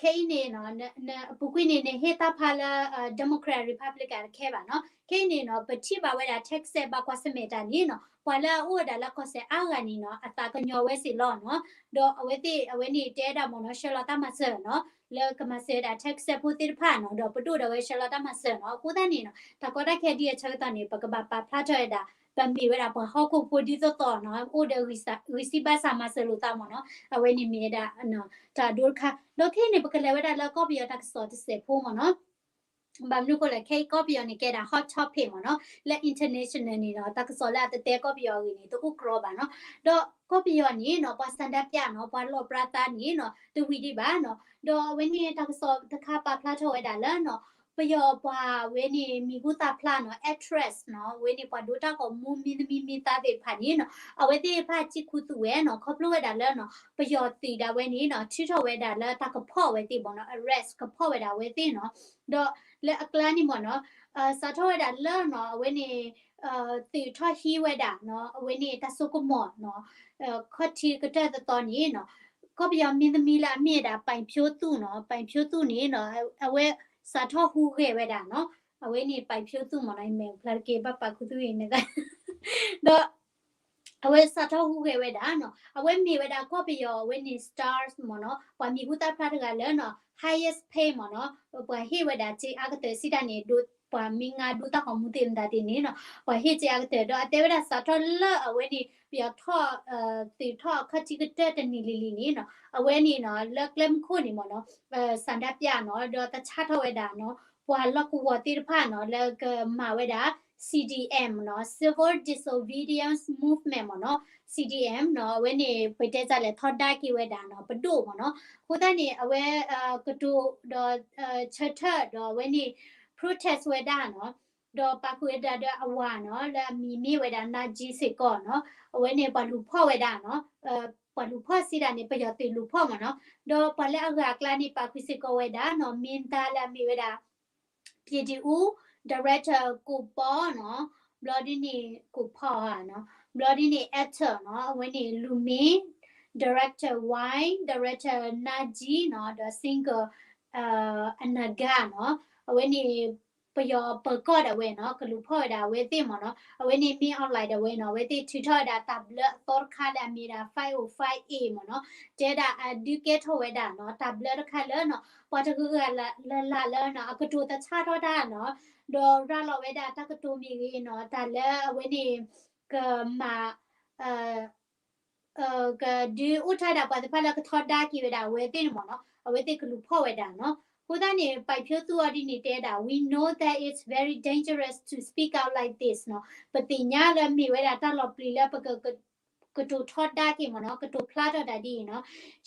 ခဲအံၤန့ၣ်နီၤ န န အပူၤကွံာ်န့ၣ် နဟ့ၣ်တၢ်ဖးလၢ Democrat Republican တခဲဘၣ်နီၤ. ခဲအံၤန့ၣ်နီၤ ပထံၣ်ဘၣ်ဝဲဒၣ် Texas ဘၣ်ကွၢ်ဆၢၣ်မဲာ်တၢ်န့ၣ်နီၤ ပှၤလၢအအိၣ်ဝဲဒၣ်လၢကီၢ်စဲၣ်အါဂၤန့ၣ်နီၤ အသးကညီၤဝဲစ့ၢ်လီၤနီၤ. ဒီးအဝဲသ့ၣ် အဝဲန့ၣ်တဲဒၣ်မ့ၢ်နီၤ ဆှၢလီၤတၢ်မၤစၢၤနီၤ လၢကမၤစၢၤဝဲဒၣ် Texas ဖိသ့ၣ်တဖၣ်နီၤ ဒီးပဒိၣ်ဒီးဝဲဆှၢလီၤတၢ်မၤစၢၤနီၤ. အဃိသတးန့ၣ်နီၤ တၢ်ကီတၢ်ခဲဒ်အဆၢကတီၢ်န့ၣ် ပကဘၣ်ပာ်ဖျါထီၣ်ဝဲဒၣ် ပမ့ၢ်ဝဲဒၣ်ပှၤဟီၣ်ခိၣ်ဖိဒ်သိးသိးနီၤ အိၣ်ဒီးဂံၢ်စၢ်ဘါစၢ်မၤစၢၤလိာ်သးမ့ၢ်နီၤ. အဝဲန့ၣ်မ့ၢ်ဝဲဒၣ် တၢ်ဒိတခါ ဒီးခဲအံၤန့ၣ် ပကလဲၤဝဲဒၣ်လၢကီၢ်ပယီၤတၢ်ကစီၣ်တစဲးဖိမ့ၢ်နီၤ. ဘၣ်မနုၤအဃိလဲၣ် ခဲအံၤကီၢ်ပယီၤန့ၣ် ကဲဒၣ် hot topic မ့ၢ်နီၤ လၢ international န့ၣ်နီၤ တၢ်ကစီၣ်လၢအတတဲကီၢ်ပယီၤအဂ့ၢ်န့ၣ် တအိၣ်ကြီဘၣ်နီၤ. ဒီးကီၢ်ပယီၤန့ၣ်နီၤ ပှၤဆန္ဒပြနီၤ ပှၤလီၣ်ပြါသးန့ၣ်နီၤ တဝံၤဒံးဘၣ်နီၤ. ဒီးအဝဲန့ၣ်တၢ်ကစီၣ်တခါပာ်ဖျါထီၣ်ဝဲဒၣ်လၢနီၤ ပယီၤပှၤဝဲန့ၣ်မံၤဟူသၣ်ဖျါနီၤ actress နီၤ အဝဲန့ၣ်ပှၤဒိတၢ်ဂီၤမူမင်းသမီးမင်းသားသ့ၣ်တဖၣ်န့ၣ်နီၤ အဝဲသ့ၣ်တဖၣ်စံးခူသူၣ်ဝဲနီၤ ခီဖျိဝဲဒၣ်လၢနီၤ ပယီၤသုးဒၣ်ဝဲန့ၣ်နီၤ ထုးထီၣ်ဝဲဒၣ်လၢတၢ်ကဖီၣ်ဝဲသ့ၣ်မ့ၢ်နီၤ arrest ကဖီၣ်ဝဲဒၣ်အဝဲသ့ၣ်နီၤ. ဒီးလၢအကျါန့ၣ်မ့ၢ်နီၤ စးထီၣ်ဝဲဒၣ်လၢနီၤ အဝဲန့ၣ် သုးထီၣ်ဟံးဝဲဒၣ်နီၤ အဝဲန့ၣ်တၢ်စိကမီၤနီၤ ခီၣ်ထံးကတၢၢ်သီသီန့ၣ်နီၤ ကီၢ်ပယီၤမင်းသမီးလၢအမ့ၢ်ဝဲဒၣ် ပိုင်ဖြိုးသူနီၤ ပိုင်ဖြိုးသူန့ၣ်နီၤ အဝဲစးထီၣ်ဟူးဂဲၤဝဲဒၣ်နီၤ အဝဲန့ၣ် ပိုင်ဖြိုးသူမ့ၢ်နီၤ ယမ့ၢ်ဖျါတက့ၢ် ဘၣ်ပာ်ခူသူအံၤမ့ၢ်သး ဒီး အဝဲစးထီၣ်ဟူးဂဲၤဝဲဒၣ်နီၤ အဝဲမ့ၢ်ဝဲဒၣ်ကီၢ်ပယီၤအဝဲန့ၣ် stars မ့ၢ်နီၤ ပှၤမံၤဟူသၣ်ဖျါတဂၤလၢနီၤ highest pay မ့ၢ်နီၤ ပှၤဟ့ၣ်ဝဲဒၣ်စ့အါကတၢၢ်စံးတၢ်န့ၣ် ပှၤမ့ၢ်ငါဒိတၢ်ဂီၤမူသ့ၣ်မတၤသ့ၣ်န့ၣ်နီၤ ပှၤဟ့ၣ်စ့အါကတၢၢ် ဒီးအတဲဝဲဒၣ်စးထီၣ်လၢအဝဲန့ၣ် ပယီၤထီၣ် သုးထီၣ်အခီၣ်ထံးကတၢၢ်တနံၤလံၤလံၤန့ၣ်နီၤ အဝဲန့ၣ်နီၤ လၢကျဲမုၢ်ခိၣ်န့ၣ်မ့ၢ်နီၤ ဆန္ဒပြနီၤ ဒီးတၢ်ဆါထီၣ်ဝဲဒၣ်နီၤ ပှၤလီၢ်ကဝီၤသ့ၣ်တဖၣ်နီၤ လၢကမၤဝဲဒၣ် CDM နီၤ Civil Disobedience Movement မ့ၢ်နီၤ CDM နီၤ အဝဲန့ၣ် ပတဲတၢ်လဲၤထီဒါက့ၤဝဲဒၣ်နီၤ ပဒိၣ်မ့ၢ်နီၤ အဃိသတးန့ၣ် အဝဲ ကတိၤဒီး ဆၢထၢၣ်ဒီးအဝဲန့ၣ် protest ဝဲဒၣ်နီၤ ဒီးပာ်ဃုာ်ဝဲဒၣ်ဒီးအဝၤနီၤ လၢအမံၤမ့ၢ်ဝဲဒၣ် Najeeb စ့ၢ်ကီးနီၤ အဝဲန့ၣ်ပှၤလူၤဖီၣ်ဝဲဒၣ်နီၤ ပှၤလူၤဖီၣ်စံးဒၣ်န့ၣ် ပယီၤသုးလူၤဖီၣ်မ့ၢ်နီၤ ဒီးပှၤလၢအဂၤအကျါန့ၣ် ပာ်ဃုာ်စ့ၢ်ကီးဝဲဒၣ်နီၤ မင်းသားလၢအမ့ၢ်ဝဲဒၣ် ပြည်သူ့ဦး director ကိုပေါ့နီၤ ဘျီဒ်န့ၣ် ကိုပေါ့ဧါနီၤ ဘျီဒ်န့ၣ် actor နီၤ အဝဲန့ၣ် လူမင်း director Y director Najeeb နီၤ ဒီး singer အနဂါနီၤ အဝဲန့ၣ် ပယီၤပၢၤကီၢ်ဒၣ်ဝဲနီၤ ကလူၤဖီၣ်ဝဲဒၣ်အဝဲသ့ၣ်မ့ၢ်နီၤ အဝဲန့ၣ် မင်းအောင်လှိုင် ဒၣ်ဝဲနီၤ အဝဲသ့ၣ်ထုးထီၣ်ဝဲဒၣ်တၢ်ဘျၢအသီတခါလၢအမ့ၢ်ဒၣ် five oh five A မ့ၢ်နီၤ တဲဒၣ်အဒုးကဲထီၣ်ဝဲဒၣ်နီၤ တၢ်ဘျၢတခါလၢနီၤ ပှၤတဂၤဂၤလၢ်လၢ်လၢနီၤ အကတိၤတၢ်ဆါထီၣ်တၢ်နီၤ ဒီးရၤလီၤဝဲဒၣ်တၢ်ကတိၤမ့ၢ်ဂ့ၤနီၤ တၢ်လၢအဝဲန့ၣ် ကမၤ ကဒုးအိၣ်ထီၣ်ဒၣ်ပှၤသ့ၣ်တဖၣ်လၢကထီဒါက့ၤဝဲဒၣ်အဝဲသ့ၣ်န့ၣ်မ့ၢ်နီၤ အဝဲသ့ၣ်ကလူၤဖီၣ်ဝဲဒၣ်နီၤ အဃိသတးန့ၣ် ပိုင်ဖြိုးသူအီၤဒ်န့ၣ်တဲဒၣ် we know that it's very dangerous to speak out like this နီၤ ပသ့ၣ်ညါလၢမ့ၢ်ဝဲဒၣ်တၢ်လီၤပျံၤလၢပက ကတိၤထီဒါက့ၤမ့ၢ်နီၤ ကတိၤဖျါထီၣ်တၢ်ဒ်အံၤနီၤ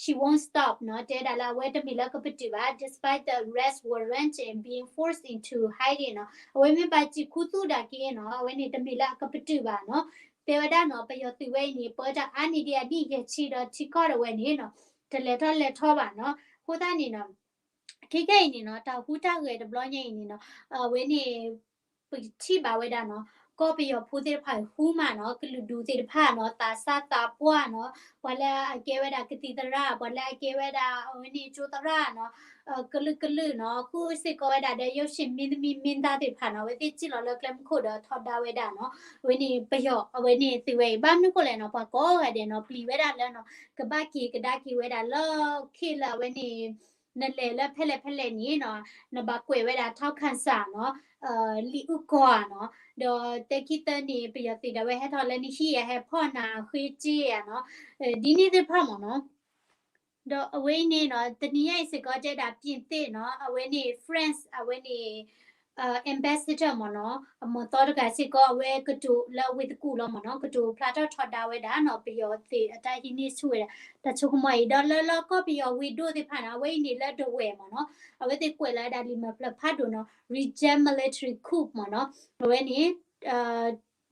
she won't stop နီၤ တဲဒၣ်လၢအဝဲတမ့ၢ်လၢကပတုာ်ဘၣ် despite the arrest warrant and being forced into hiding နီၤ အဝဲမ့ၢ်ဘၣ်စံးခူသူၣ်ဒၣ်က့ၤနီၤ အဝဲန့ၣ်တမ့ၢ်လၢအကပတုာ်ဘၣ်နီၤ တဲဝဲဒၣ်နီၤ ပယီၤသုးဝဲအံၤန့ၣ် ပၢတၢ်အါန့ၢ်ဒံးအနံၣ်ယဲၢ်ဆံဒီးထံကီၢ်ဒၣ်ဝဲန့ၣ်နီၤ တလဲၤထီၣ်လဲၤထီဘၣ်နီၤ အဃိသတးန့ၣ်နီၤ ခဲခဲအံၤန့ၣ်နီၤ တၢ်ဟူးတၢ်ဂဲၤတဘျီညါအံၤန့ၣ်နီၤ အဝဲန့ၣ် ပထံၣ်ဘၣ်ဝဲဒၣ်နီၤ ကီၢ်ပယီၤဖိသ့ၣ်တဖၣ်ဟူမးနီၤ ကလုာ်ဒူၣ်သ့ၣ်တဖၣ်နီၤ သးစၢ်သးပှၢ်နီၤ ပှၤလၢအကဲဝဲဒၣ်ကသံၣ်သရၣ် ပှၤလၢအကဲဝဲဒၣ်အဝဲန့ၣ်ကၠိသရၣ်နီၤ ကလုာ်ကလုာ်နီၤ ဃုစ့ၢ်ကီးဝဲဒၣ်ဒီး ရုပ်ရှင်မင်းသမီးမင်းသားသ့ၣ်တဖၣ်နီၤ အဝဲသ့ၣ်စံၣ်လီၤလၢကျဲမုၢ်ခိၣ်ဒီးထီဒါဝဲဒၣ်နီၤ အဝဲန့ၣ်ပယီၤ အဝဲန့ၣ်သုးဝဲအံၤ ဘၣ်မနုၤဃိလဲၣ်နီၤ ပှၤကိးဂၤဒဲးနီၤ ပျံၤဝဲဒၣ်လၢနီၤ ကဘၣ်က့ၤကဒါက့ၤဝဲဒၣ်လၢ ခ့လၢအဝဲန့ၣ် နလဲၤလၢဖဲလဲၣ်ဖဲလဲၣ်န့ၣ်နီၤ နဘၣ်ကွဲးဝဲဒၣ် ထောက်ခံစာ နီၤ လံာ်အုၣ်ကီၤဧါနီၤ ဒီးတဲခံသၢန့ၣ် ပယီၤသုးဒၣ်ဝဲဟဲထီၣ်လၢနဟံၣ်ဧါ ဟဲဖီၣ်နၤဃ့က့ဧါနီၤ ဒ်န့ၣ်သ့ၣ်တဖၣ်မ့ၢ်နီၤ ဒီးအဝဲအံၤန့ၣ်နီၤ တနံၤညါအံၤစ့ၢ်ကီးတဲဒၣ် ပြင်သစ် နီၤ အဝဲန့ၣ် France အဝဲန့ၣ် ambassador မ့ၢ်နီၤ အမီၤသီတဂၤစ့ၢ်ကီး အဝဲကတိၤလၢအဝ့ၢ်သကူၣ်လီၤမ့ၢ်နီၤ ကတိၤဖျါထီၣ်ထီဒါဝဲဒၣ်နီၤ ပယီၤသုးအတၢ်ဟံးန့ၢ်ဆူၣ်ဝဲဒၣ် တၢ်ဆိကမိၣ်အံၤ ဒီးလၢလၢကီၢ်ပယီၤဝ့ၢ်ဒိၣ်သ့ၣ်တဖၣ်နီၤ အဝဲအံၤန့ၣ်လၢဒဝဲၢ်မ့ၢ်နီၤ အဝဲသ့ၣ်ကွဲးလီၤဝဲဒၣ်လံာ်မဲာ်ဖျၢၣ်ဖးဒိၣ်နီၤ reject military coup မ့ၢ်နီၤ အဝဲန့ၣ်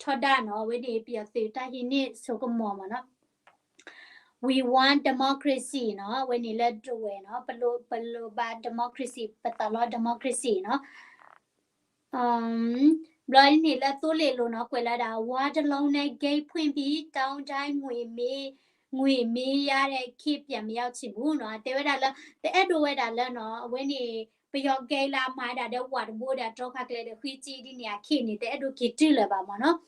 ထီဒါနီၤ အဝဲန့ၣ်ပယီၤသုးတၢ်ဟံးန့ၢ်ဆိကမိၣ်မ့ၢ်နီၤ we want democracy နီၤ အဝဲန့ၣ်လၢဒဝဲၢ်နီၤ ပလိၣ်ဘၣ် democracy ပသးလီ democracy နီၤ ဘျီန့ၣ်လၢသိလ့ၣ်လိၤနီၤ ကွဲးလီၤဝဲဒၣ် ဝါတလုံးနဲ့ ဂိတ်ဖွင့်ပြီး တောင်တိုင်းငွေမင်း ငွေမင်းရတဲ့ ခေတ်ပြန်မရောက်ချင်ဘူးနီၤ တဲဝဲဒၣ်လၢ တအဲၣ်ဒိးဝဲဒၣ်လၢနီၤ အဝဲန့ၣ် ပယီၤကဲလၢအမၤဒၣ်ဒီးဝးတဘိဒီးအတြီခါကျဲဒီးဃံစ့ဒ်န့ၣ်အခ့န့ၣ် တအဲၣ်ဒိးက့ၤတုၤလၢၤဘၣ်မ့ၢ်နီၤ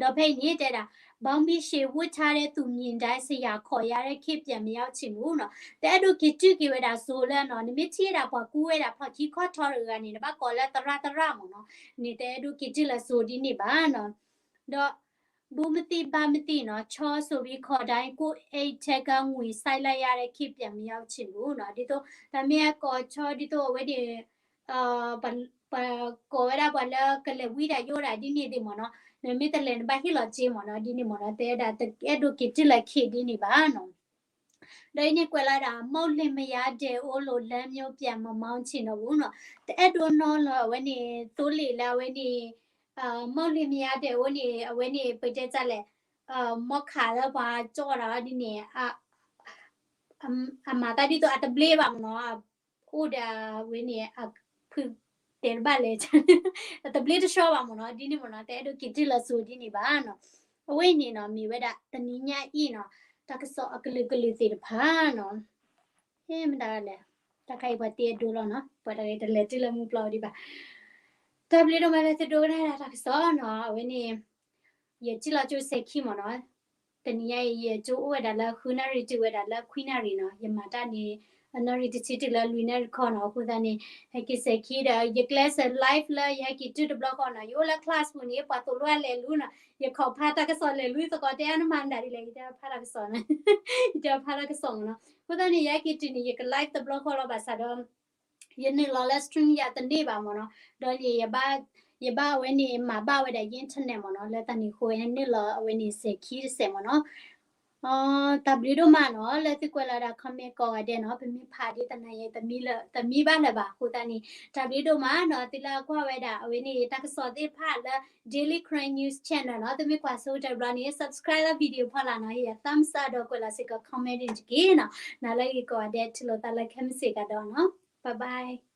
ဒီးဖဲအံၤန့ၣ်တဲဒၣ် ဘောင်းဘီရှည်ဝတ်ထားတဲ့သူမြင်တိုင်း စရာခေါ်ရတဲ့ ခေတ်ပြန်မရောက်ချင်ဘူးနီၤ တအဲၣ်ဒိးက့ၤတုၤက့ၤဝဲဒၣ်စိၤလၢနီၤ နမ့ၢ်ထံၣ်ဝဲဒၣ်ပှၤကူဝဲဒၣ်ဖျီၣ်ခံခီထီတဂၤန့ၣ် နဘၣ်ကိးလၢသရၣ်သရၣ်မ့ၢ်နီၤ န့ၣ်တအဲၣ်ဒိးက့ၤတုၤလၢၤစိၤဒ်န့ၣ်ဘၣ်နီၤ ဒီး ဘူးမသိဘၣ်မသိနီၤ ချောဆိုပြီး ခေါ်တိုင်း ကိုယ့်အိတ်ထဲကငွေ စိုက်လိုက်ရတဲ့ ခေတ်ပြန်မရောက်ချင်ဘူးနီၤ ဒ်သိး တၢ်မ့ၢ်အကိးချော ဒ်သိးအဝဲန့ၣ် ပကိးဝဲဒၣ်ပှၤလၢကလဲၤဝံဒၣ်ယိဒၣ်ဒ်န့ၣ်သ့ၣ်မ့ၢ်နီၤ နမ့ၢ်တလဲၤနဘၣ်ဟ့ၣ်လီၤစ့မ့ၢ်နီၤ ဒ်န့ၣ်မ့ၢ်နီၤ တအဲၣ်ဒိးက့ၤတုၤလၢၤ ခေတ် ဒ်န့ၣ်ဘၣ်နီၤ ဒီးအံၤန့ၣ်ကွဲးလီၤဒၣ် မုန့်လင်မရတဲ့အိၣ်လို့ လမ်းမျိုးပြန်မမောင်းချင်တော့ဘူးနီၤ တအဲၣ်ဒိးနီၢ်လၢၤအဝဲန့ၣ် သိလ့ၣ်လၢအဝဲန့ၣ် မုန့်လင်မရတဲ့အိၣ်န့ၣ် အဝဲန့ၣ် ပတဲတၢ်လဲၣ် မီၢ်ခးလၢပှၤကၠီၣ်တၢ်ဒ်န့ၣ် အမၤတၢ်ဒ်သိးအတဘျ့ဘၣ်မ့ၢ်နီၤ အိၣ်ဒီးအဝဲန့ၣ် အဖုတဲတဘၣ်လဲၣ် အတဘျ့တဆှီဘၣ်မ့ၢ်နီၤ ဒ်န့ၣ်မ့ၢ်နီၤ တအဲၣ်ဒိးက့ၤတုၤလၢၤစိၤဒ်န့ၣ်ဘၣ်နီၤ အဝဲအံၤန့ၣ်နီၤ မ့ၢ်ဝဲဒၣ်တနံၤညါအံၤနီၤ တၢ်ကစီၣ်အကလုာ်ကလုာ်သ့ၣ်တဖၣ်နီၤ ဟဲမတၤလဲၣ် တၢ်ခါအံၤပှၤတ့အဒိလီၤနီၤ ပှၤတဂၤတလဲၤတုၤလၢမူပျီဒံးဘၣ် တၢ်ဘျုးဒိၣ်မးလၢသုဒိကနၣ်တၢ်ကစီၣ်နီၤ အဝဲန့ၣ် ယစံၣ်လီၤကၠိစဲၤခံမ့ၢ်နီၤ တနံၤညါအံၤ ယကၠိအိၣ်ဝဲဒၣ်လၢဃုနၣ်ရံၣ်တုၤဝဲဒၣ်လၢခွံနၣ်ရံၣ်နီၤ ယမၤတၢ်န့ၣ် အနၣ်ရံၣ်တဆံတုၤလၢလွံၢ်နၣ်ရံၣ်ခီနီၤ အဃိသတးန့ၣ် ဟဲက့ၤစဲၤခံဒီး ယကျဲးစၢး live လၢယဟဲက့ၤတုၤတဘျီဃီနီၤ ယအိၣ်လၢ class ပူၤန့ၣ် ပှၤသိၣ်လိအလဲၤလူနီၤ ယခိးဖးတၢ်ကစီၣ်လဲၤလူသကိး တဲအါနမၤနဒၣ်ဒ်လဲၣ် ယတဲဖးတၢ်ကစီၣ်နီၤ ယတဲဖးတၢ်ကစီၣ်မ့ၢ်နီၤ အဃိသတးန့ၣ် ယဟဲက့ၤတုၤန့ၣ် ယက live တဘျီဃီလီၤဘၣ်ဆၣ်ဒီး ယနုာ်လီၤလၢ stream ယၤတန့ၢ်ဘၣ်မ့ၢ်နီၤ ဒီးန့ၣ် ယဘၣ်အဝဲန့ၣ် မၤဘၣ်ဝဲဒၣ်ယ internet မ့ၢ်နီၤ လၢတၢ်န့ၣ်အဃိ နုာ်လီၤအဝဲန့ၣ်စဲၤခံတစဲးမ့ၢ်နီၤ တၢ်ဘျုးဒိၣ်မးနီၤ လၢသုကွဲးလီၤဒၣ် comment ကိးဂၤဒဲးနီၤ ပမ့ၢ်ဖးဒ်တနၤယဲ တမံဘၣ်လၢၤဘၣ် အဃိသတးန့ၣ် တၢ်ဘျုးဒိၣ်မးနီၤ သုလၢအကွၢ်ဝဲဒၣ် အဝဲန့ၣ် တၢ်ကစီၣ်သ့ၣ်တဖၣ်လၢ Daily Karen News Channel နီၤ သုမ့ၢ်ကွၢ်ဆိတဘျီန့ၣ် subscribe လၢ video ဖီလာ်နီၤ ဟ့ၣ်ယၤ thumbs up ဒီးကွဲးလီၤစ့ၢ်ကီး comment တက့ၢ်နီၤ နၤလၢဂ့ၤကိးဂၤဒဲး ထံၣ်လိာ်သးလၢခဲမုၢ်ဆ့ၣ်ကဒီးနီၤ bye bye